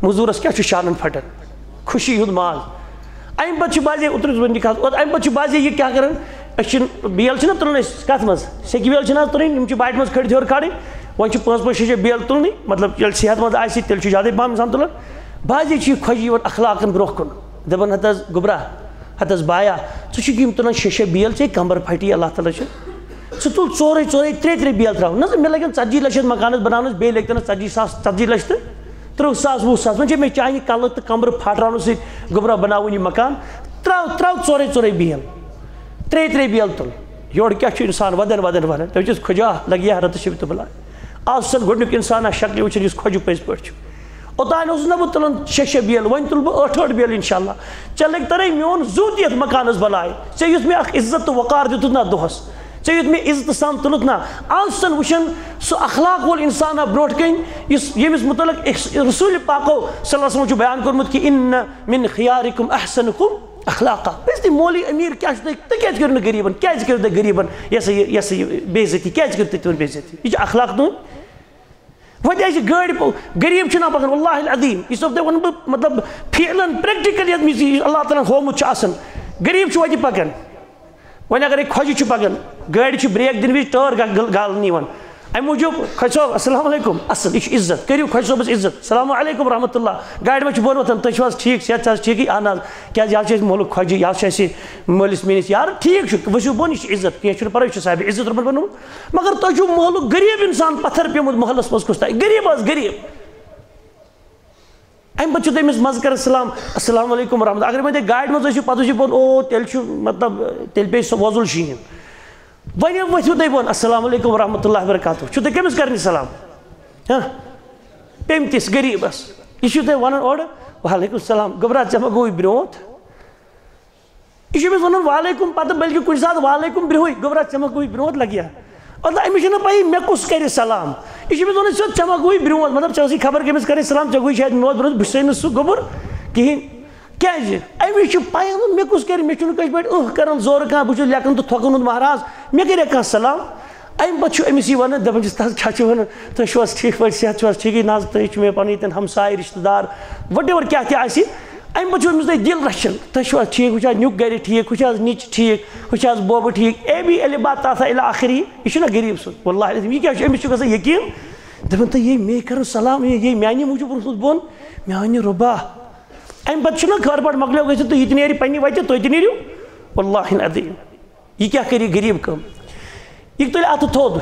مٔزوٗرس کیٛاہ چھُ شانن پھٹان؟ خوشی ہُنٛد ماز۔ امہِ پتہٕ چھُ بعضے، اوترٕ ووٚن یہِ کتھ، اور امہِ پتہٕ چھُ بعضے یہِ کیٛاہ کران؟ أسۍ چھِنہٕ، بیل چھِنہ تُلان أسۍ کتھ منٛز؟ سیٚکہِ بیل چھِنہٕ حظ تُلٕنۍ، یِم چھِ باٹہِ منٛز کھٔڑِتھ ہیوٚر کھالٕنۍ۔ وۄنۍ چھِ پانٛژھ پانٛژھ شےٚ شےٚ بیل تُلنٕے، مطلب، ییٚلہِ صحت منٛد آسہِ، تیٚلہِ چھُ زیادَے پہم اِنسان تُلان۔ بعضے چھِ یہِ خۄجہِ یِوان اخلاقن برونٛہہ کُن، دَپان، ہَتہٕ حظ گوٚبرا، ہَتہٕ حظ بایا، ژٕ چھُکھ یِم تُلان شےٚ شےٚ بیل، ژےٚ کمبر پھٹی، اللہ تعالیٰ چھُ۔ ژٕ تُل ژورے ژورے، ترٛےٚ ترٛےٚ بیل ترٛاو۔ نہ حظ، مےٚ لگن ژتجی لچھ یتھ مکانس بناونس، بیٚیہِ لگہِ تنس ژتجی ساس، ژتجی لچھ تہٕ ترٕٛہ ساس، وُہ ساس۔ وۄنۍ چھِ مےٚ چانہِ کلہٕ تہٕ کمبرٕ پھاٹراونہٕ سۭتۍ گوٚبرا بناوٕنۍ یہِ مکان۔ ترٛاو، ترٛاو ژورے ژورے بیل، ترٛےٚ ترٛےٚ بیل تُل۔ یورٕ کیٛاہ چھُ انسان ودان ودان ودان؟ تٔمۍ چھُس خۄجا لگہِ ہا رتہٕ شبِ تہٕ بلاے۔ آز چھُ سن گۄڈنیُک انسان آ شکلہِ وٕچھان یُس خۄجہِ پٔزۍ پٲٹھۍ چھُ۔ اوٚتانۍ اوسُس نہ بہٕ تُلان شےٚ شےٚ بیل، وۄنۍ تُلہٕ بہٕ ٲٹھ ٲٹھ بیل انشاءاللہ۔ ژےٚ لگہِ ترے میون زُو تہِ یتھ مکانس بلاے۔ ژےٚ یُتھ مےٚ اکھ عزت تہٕ وقار دیُتُتھ نہ دۄہس، ژےٚ یُتھ مےٚ عزتہٕ سان تُلُتھ نہ۔ آز چھُسن وٕچھان سُہ اخلاق وول انسان آ برونٛٹھ کنہِ، یُس، ییٚمِس متعلق أکِس رسول پاکو صلی اللہ علیہ وسلم چھُ بیان کوٚرمُت کہ ان من خیارکم احسنکم اخلاقا۔ بس تہِ مولوی امیر کیٛاہ چھُ تۄہہِ، تُہۍ کیٛازِ کٔرِو نہٕ غریٖبن، کیٛازِ کٔرِو تُہۍ غریٖبن یہِ ہسا یہِ، یہِ ہسا یہِ بے عزتی، کیٛازِ کٔرِو تُہۍ تِمن بے عزتی؟ یہِ چھِ اخلاق تُہنٛد۔ وۄنۍ آسہِ گٲڑۍ پو-، غریٖب چھُنہ پکان، واللہ العظیم، یُس تۄہہِ وَنہٕ بہٕ، مطلب، فعلاً practical یَتھ منٛز یہِ اللہ تعالیٰ ہَن ہوومُت چھُ آسان، غریٖب چھُ وَتہِ پکان۔ وۄنۍ اگرے خۄجہِ چھُ پکان، گاڑِ چھِ brake دِنہٕ وِزِ ٹٲر گا-، گل-، گالنہٕ یِوان۔ اَمہِ موٗجوٗب، خۄجہِ صٲب، السلام علیکم، اَصٕل، یہِ چھُ عزت، کٔرِو خۄجہِ صٲبَس عزت، السلام علیکم ورحمۃ اللہ۔ گاڑِ منٛز چھُ بۄن وۄتھان، تُہۍ چھِو حظ ٹھیٖک، صحت چھِ حظ ٹھیٖکٕے؟ اہن حظ، کیٛازِ یہِ حظ چھِ اَسہِ مولوٗک خۄجہِ، یہِ حظ چھِ اَسہِ مٲلِس میٛٲنِس یار، ٹھیٖک چھُ، ؤسِو بۄن، یہِ چھِ عزت، کینٛہہ چھُنہٕ پَرواے، یہِ چھُ صاحبِ عزت رۄبَن بنومُت۔ مگر تۄہہِ چھُو محلُک غریٖب اِنسان پَتھر پیوٚمُت محلَس منٛز کُس تام، غریٖب حظ غریٖب۔ اَمہِ پَتہٕ چھُ تٔمِس منٛزٕ کران سلام، السلام علیکم ورحمۃ اللہ۔ اگر وۄنۍ تُہۍ گاڑِ منٛز ٲسِو، پَتہٕ ٲسِو بۄن، او، تیٚلہِ چھُ، مطلب، تیٚلہِ پیٚیہِ سُہ وۄزُل شیٖن۔ وۄنۍ ؤتھِو تُہۍ بۄن، السلام علیکم ورحمۃ اللہ وبرکاتہ، چھُو تُہۍ کٔمِس کرنہِ سلام؟ ہاں؟ پیٚمتِس غریٖبَس۔ یہِ چھُو تۄہہِ وَنان اورٕ، وعلیکم السلام، گوٚبرا، ژےٚ ما گوٚوُے برٛونٛٹھ؟ یہِ چھُ أمِس وَنان وعلیکُم، پَتہٕ بٔلکہِ کُنہِ ساتہٕ وعلیکُم برٛونٛہٕے، گوٚبرا، ژےٚ ما گوٚوُے برٛونٛہہ لَگہِ ہا؟ مطلب، أمِس چھَنہٕ پَیی مےٚ کُس کَرِ سلام۔ یہِ چھُ أمِس وَنان، ژےٚ، ژےٚ ما گوٚوُے برٛونٛہہ، مطلب، ژےٚ ٲسٕے خبر کٔمِس کَرٕنۍ سلام، ژےٚ گوٚوُے شاید مےٚ اوس برٛونٛہہ، بہٕ چھُسَے نہٕ سُہ گوٚبُر کِہیٖنۍ۔ کیٛازِ؟ أمِس چھُ پَے، مےٚ کُس کَرِ، مےٚ چھُنہٕ کٲنٛسہِ پٮ۪ٹھ أہ کَران، زورٕ کانٛہہ، بہٕ چھُس لیٚکھان تہٕ تھۄکَن ہُنٛد مہراز، مےٚ کَرِ کانٛہہ سلام؟ اَمہِ پَتہٕ چھُ أمِس یہِ وَنان، دَپان چھُس، "تَس کیٛاہ چھُ وَنان؟ تُہۍ چھِو حظ ٹھیٖک پٲٹھۍ، صحت چھُ حظ ٹھیٖکٕے؟ نہ حظ، تُہۍ چھِو مےٚ پَنٕنۍ ییٚتٮ۪ن ہمساے، رِشتہٕ دار، whatever کیٛاہ تہِ آسہِ۔" اَمہِ پَتہٕ چھُ أمِس تۄہہِ دِل رَچھان، "تُہۍ چھِو حظ ٹھیٖک؟ وٕچھ حظ، نیُک گَرِ ٹھیٖک، وٕچھ حظ، نِچ ٹھیٖک، وٕچھ حظ، بوبہٕ ٹھیٖک، اے بی الف با تا ثا الی آخری۔" یہِ چھُنہ غریٖب سُنٛد، واللہ العظیم، یہِ کیٛاہ چھُ؟ أمِس چھُ گژھان یقیٖن، دَپان، "تہٕ یے مے کَرُن سلام، یے، یے میٛانہِ موٗجوٗب روٗدمُت بۄن، میٛانہِ رۄبا۔" اَمہِ پَتہٕ چھُنہ خٲر پٲٹھۍ مۄکلیو گٔژھِتھ تہٕ یہِ تہِ نیرِ پنٛنہِ وَتہِ، تُہۍ تہِ نیٖرِو، واللہ العظیم۔ یہِ کیٛاہ کَرِ یہِ غریٖب کٲم؟ یہِ تُلہِ اَتھٕ تھوٚد،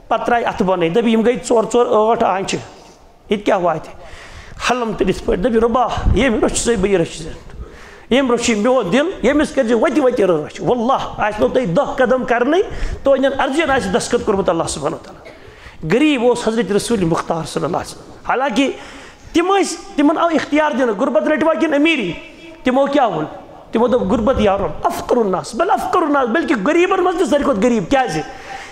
پَتہٕ ترٛایہِ اَتھٕ بۄنٕے، دَپہِ، "یِم گٔے ژور ژور ٲٹھ آنٛچہِ، ییٚتہِ کیٛاہ واتہِ؟" حلم تہٕ یِتھ پٲٹھۍ دَپہِ، "رۄبا، ییٚمۍ روٚچھ ژےٚ، بہٕ یہِ رٔچھِ ژےٚ۔ ییٚمۍ روٚچھ یہِ میون دِل، ییٚمِس کٔرۍ زِ وَتہِ وَتہِ رٲچھ۔ واللہ آسہِ نہٕ تۄہہِ دَہ قدم کَرنٕے، تُہٕنٛدٮ۪ن عرضِین آسہِ دستخط کوٚرمُت اللہ سبحانہ و تعالیٰ۔" غریٖب اوس حضرت رسول مختار صلی اللہ علیہ وسلم۔ حالانکہ تِم ٲسۍ، تِمن آو اختیار دِنہٕ، غربت رٔٹوا کِنہٕ أمیٖری؟ تِمو کیٛاہ ووٚن؟ تِمو دوٚپ، "غربت یا رب، افقر الناس، بل افقر الناس"، بلکہِ غریٖبن منٛز تہِ ساروی کھۄتہٕ غریٖب۔ کیٛازِ؟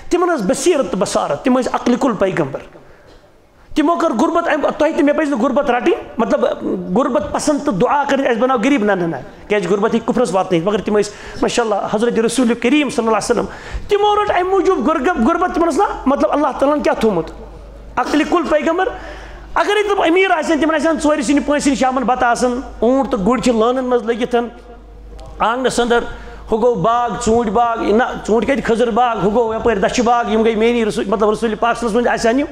تِمن ٲس بصیرت تہٕ بصارت، تِم ٲسۍ عقلہِ کُل پیغمبر۔ تِمو کٔر غربت، اَمہِ، تۄہہِ تہِ مےٚ پَزِ نہٕ غربت رَٹٕنۍ، مطلب، غربت پسند تہٕ دُعا کٔرِتھ اَسہِ بَناو غریٖب، نہ، نہ، نہ، کیٛازِ غربت ہیٚکہِ کُفرس واتنٲیِتھ، مگر تِم ٲسۍ، ماشاء اللہ، حضرت رسول کریم صلی اللہ علیہ وسلم، تِمو رٔٹ اَمہِ موٗجوٗب غربت، غربت تِمن ٲس نہ، مطلب، اللہ تعالیٰ ہن کیٛاہ تھوٚومُت؟ عقلِ کُل پیغمبر۔ اگرے تِم أمیٖر آسن، تِمن آسن ژورِ سِنہِ، پانٛژِ سِنہِ شامن بتہٕ آسان، اوٗنٹ تہٕ گُرۍ چھِ لٲنن منٛز لٔگِتھ۔ آنٛگنَس اندر، ہُہ گوٚو باغ، ژوٗنٛٹھۍ باغ، نہ، ژوٗنٛٹھۍ کَتہِ، کھٔزٕر باغ، ہُہ گوٚو یَپٲرۍ دَچھِ باغ، یِم گٔے میٛٲنی رسول، مطلب، رسول پاک صلی اللہ علیہ وسلم آسہِ ہن یِم۔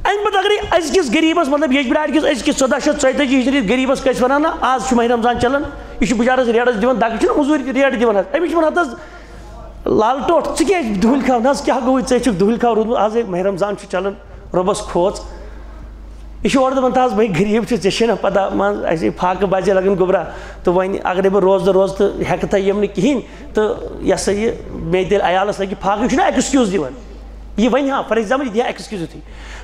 اَمہِ پَتہٕ اگرے أزکِس غریٖبَس، مطلب، یَجبِراڑِ کِس أزکِس ژۄداہ شیٚتھ ژۄیتٲجی ہِجری غریٖبَس کٲنٛسہِ وَنان نہ، آز چھُ ماہِ رمضان چلان، یہِ چھُ بِچارَس ریٹَس دِوان دَگ، یہِ چھُنہٕ مٔزوٗرۍ ریٹ دِوان حظ، أمِس چھِ وَنان حظ، لال ٹوٹھ، ژٕ کیٛازِ دُہٕلۍ کھاو؟ نہ حظ، کیٛاہ گوٚوُے؟ ژٕ ہے چھُکھ دُہٕلۍ کھاو روٗدمُت، آز ہے ماہِ رمضان چھُ چلان، رۄبَس کھوژ۔ یہِ چھُ اورٕ دَپان، "تہٕ حظ بھائی غریٖب چھُ، ژےٚ چھے نہ پَتہ، مان، اَسہِ فاقہٕ بَجے لَگَن گوٚبرا، تہٕ وۄنۍ اگرے بہٕ روزٕ روزٕ تہٕ ہٮ۪کہٕ تھا یِم نہٕ کِہیٖنۍ، تہٕ یہِ ہسا یہِ مےٚ تیٚلہِ عیالَس لَگہِ فاقہٕ"۔ یہِ چھُنہ excuse دِوان، یہِ وَنہِ ہا، for example، یہِ دِیہِ ہا excuse یُتھُے۔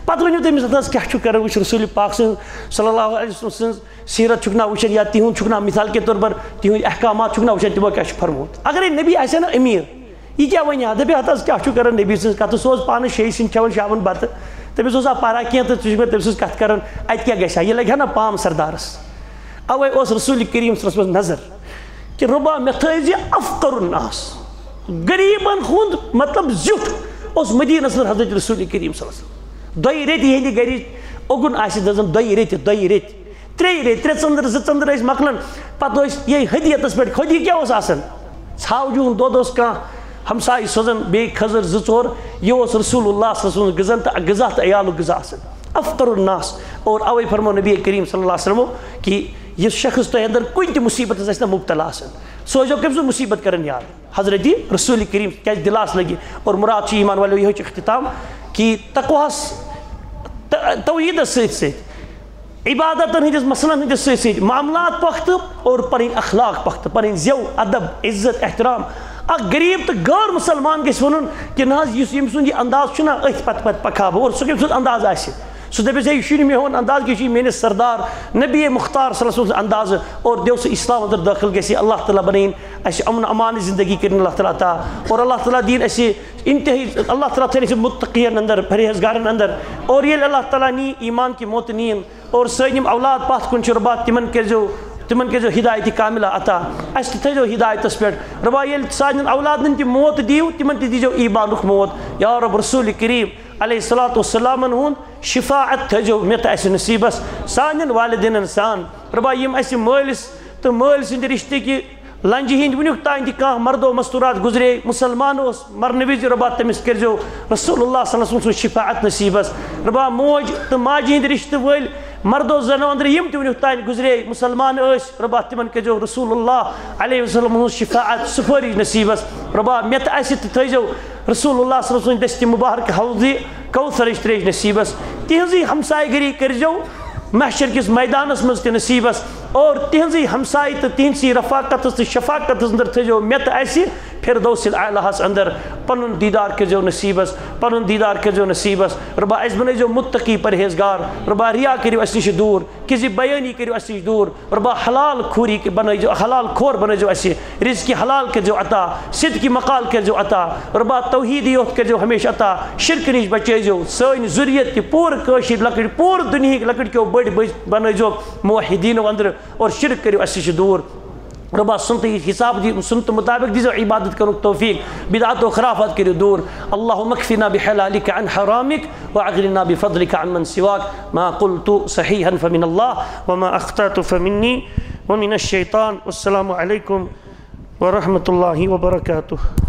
پَتہٕ ؤنِو تٔمِس، "اَتھ حظ کیٛاہ چھُ کَران؟ وٕچھ رسول پاک سٕنٛز، صلی اللہ علیہ وسلم سٕنٛز سیٖرت چھُکھ نا وٕچھان، یا تِہُنٛد چھُکھ نا، مثال کے طور پر تِہُنٛد احکامات چھُکھ نا وٕچھان، تِمو کیٛاہ چھُ فرمومُت؟" اگرے نبی آسہِ ہا نا أمیٖر، یہِ کیٛاہ وَنہِ ہا؟ دَپہِ ہا، "تہٕ حظ کیٛاہ چھُکھ کَران نبی سٕنٛز کَتھٕ؟ سُہ اوس پانَس شیٚیہِ سِنۍ کھٮ۪وان شامَن بَتہٕ، تٔمِس اوس آ پَرا کینٛہہ تہٕ ژٕ چھُکھ مےٚ تٔمۍ سٕنٛز کَتھٕ کَران، اَتہِ کیٛاہ گژھِ ہا؟ یہِ لَگہِ ہا نا پام سردارَس؟" اَوَے اوس رسول کریم صلی اللہ علیہ وسلم نظر کہِ، "رۄبا، مےٚ تھٲیزِ افقر الناس"، غریٖبَن ہُنٛد مطلب زیُٹھ اوس مدیٖنَس منٛز حضرت رسول کریم صلی اللہ علیہ وسلم۔ دۄیہِ ریٚتہِ ییٚلہِ گَرِ اوٚگُن آسہِ دَزان، دۄیہِ ریٚتہِ، دۄیہِ ریٚتہِ، ترٛیٚیہِ ریٚتۍ، ترٛےٚ ژٔنٛدٕرٕ، زٕ ژٔنٛدٕرٕ ٲسۍ مۄکلان، پَتہٕ ٲسۍ یہِ ہدیتَس پٮ۪ٹھ، ہدیہِ کیٛاہ اوس آسان؟ ژھاوجہِ ہُنٛد دۄد اوس کانٛہہ ہمسایہِ سوزان، بیٚیہِ کھٔزٕر زٕ ژور، یہِ اوس رسول اللہ صلی اللہ علیہ وسلم غذا تہٕ، غذا تہٕ عیالُک غذا آسان۔ افقر الناس، اور اَوَے فرموو نبی کریم صلی اللہ علیہ وسلم کہِ یُس شخص تۄہہِ اندر کُنہِ تہِ مصیبتَس آسہِ نہ مُبتلا آسان، سُہ ٲسۍزیو کٔمۍ سُنٛد مصیبت کران یاد؟ حضرت رسول کریم، کیٛازِ دِلاس لگہِ۔ اور مراد چھُ ایمان والٮ۪و یِہوٚے چھُ اختتام کہِ تقواہَس، ت-، توحیٖدَس سۭتۍ سۭتۍ عبادتن ہٕنٛدِس مسلن ہٕنٛدِس سۭتۍ سۭتۍ معاملات پۄختہٕ اور پنٕنۍ اخلاق پۄختہٕ، پنٕنۍ زٮ۪و، ادب، عزت، احترام۔ اکھ غریٖب تہٕ غٲر مسلمان گژھِ وَنُن کہِ نہ حظ، یُس ییٚمۍ سُنٛد یہِ انداز چھُنہ، أتھۍ پتہٕ پتہٕ پکہٕ ہا بہٕ، اور سُہ کٔمۍ سُنٛد انداز آسہِ؟ سُہ دَپٮ۪س، "ہے، یہِ چھُنہٕ میون انداز کینٛہہ، یہِ چھُ میٲنِس سردار نبی مختار صلی اللہ علیہ وسلم سُنٛد انداز"، اور دیو سُہ اسلام اندر دٲخل گژھِ، اللہ تعالیٰ بنٲیِن اَسہِ امن امان زندگی کٔرِن اللہ تعالیٰ عطا، اور اللہ تعالیٰ دِیِن اَسہِ انتہٲیی، اللہ تعالیٰ تھٲیِن اَسہِ متقین اندر، پرہیزگارن اندر، اور ییٚلہِ اللہ تعالیٰ نی ایمان کہِ موت نِیِن، اور سٲنۍ یِم اولاد پَتھ کُن چھِ، رۄبا، تِمَن کٔرۍزیو، تِمَن کٔرۍزیو ہدایتِ کاملہ عطا۔ اَسہِ تہِ تھٲیزیو ہدایتَس پٮ۪ٹھ۔ رۄبا، ییٚلہِ سانٮ۪ن اولادَن تہِ موت دِیِو، تِمَن تہِ دیٖزیو ایمانُک موت۔ یا رب، رسول کریم علیہ الصلوۃ والسلامَن ہُنٛد شفاعت تھٲیزیو مےٚ تہٕ اَسہِ نصیٖبَس، سانٮ۪ن والدینَن سان۔ رۄبا، یِم اَسہِ مٲلِس تہٕ مٲلۍ سٕنٛدِ رِشتہٕ کہِ لنجہِ ہِنٛدۍ وٕنیُک تام تہِ کانٛہہ مردو مستورات گُزرے، مُسلمان اوس، مرنہٕ وِزِ رۄبا تٔمِس کٔرۍزیو رسول اللہ صلی اللہ علیہ وسلم سٕنٛز شفاعت نصیٖبَس۔ رۄبا موج تہٕ ماجہِ ہِنٛدۍ رِشتہٕ وٲلۍ مردو زناندرٕ یِم تہِ وٕنیُک تام گُزرے، مُسلمان ٲسۍ، رۄبا تِمَن کٔرۍزیو رسول اللہ علیہ وسلم سٕنٛز شفاعت سُفٲرِش نصیٖبَس۔ رۄبا مےٚ تہٕ اَسہِ تہِ تھٲیزیو رسول اللہ صلی اللہ علیہ وسلم سٕنٛدِ دٔستہِ مُبارک حوضِ کوثرٕچ ترٛیش نصیٖبَس۔ تِہٕنٛزٕے ہمسایہِ گٔری کٔرۍزیو محشر کِس میدانَس منٛز تہِ نصیٖبَس، اور تِہٕنٛزٕے ہمسایہِ تہٕ تِہٕنٛدسٕے رفاقتَس تہٕ شفاقتَس اندر تھٲیزیو مےٚ تہٕ اَسہِ فردوس الاعلیٰ ہَس اندر۔ پنُن دیٖدار کٔرۍزیو نصیٖبس، پنُن دیٖدار کٔرۍزیو نصیٖبس۔ رۄبا، اَسہِ بنٲیزیو مُتقی پرہیزگار۔ رۄبا، ریا کٔرِو اَسہِ نِش دوٗر، کِذِب بیٲنی کٔرِو اَسہِ نِش دوٗر۔ رۄبا، حلال خوری کہِ بنٲیزیو، حلال خور بنٲیزیو اَسہِ، رزقی حلال کٔرۍزیو عطا، صدقی مقال کٔرۍزیو عطا۔ رۄبا، توحیٖدی یوت کٔرۍزیو ہمیشہِ عطا، شرکہٕ نِش بچٲیزیو۔ سٲنۍ ذُریت تہِ پوٗرٕ کٲشِر لۄکٕٹۍ، پوٗرٕ دُنیہٕکۍ لۄکٕٹۍ کیو بٔڑۍ بٔڑۍ بنٲیزیو موحدیٖنو اندرٕ، اور شرک کٔرِو اَسہِ نِش دوٗر۔ رۄبا، سُنتٕے حساب دی، سُنتہٕ مطابق دیٖزیو عبادت کرنُک توفیق، بدعت و خرافات کٔرِو دوٗر۔ اللهم اكفنا بحلالك عن حرامك واغننا بفضلك عن من سواك۔ ما قلت صحيحا فمن الله، وما اخطأت فمني، ومن الشيطان۔ والسلام عليكم ورحمة الله وبركاته۔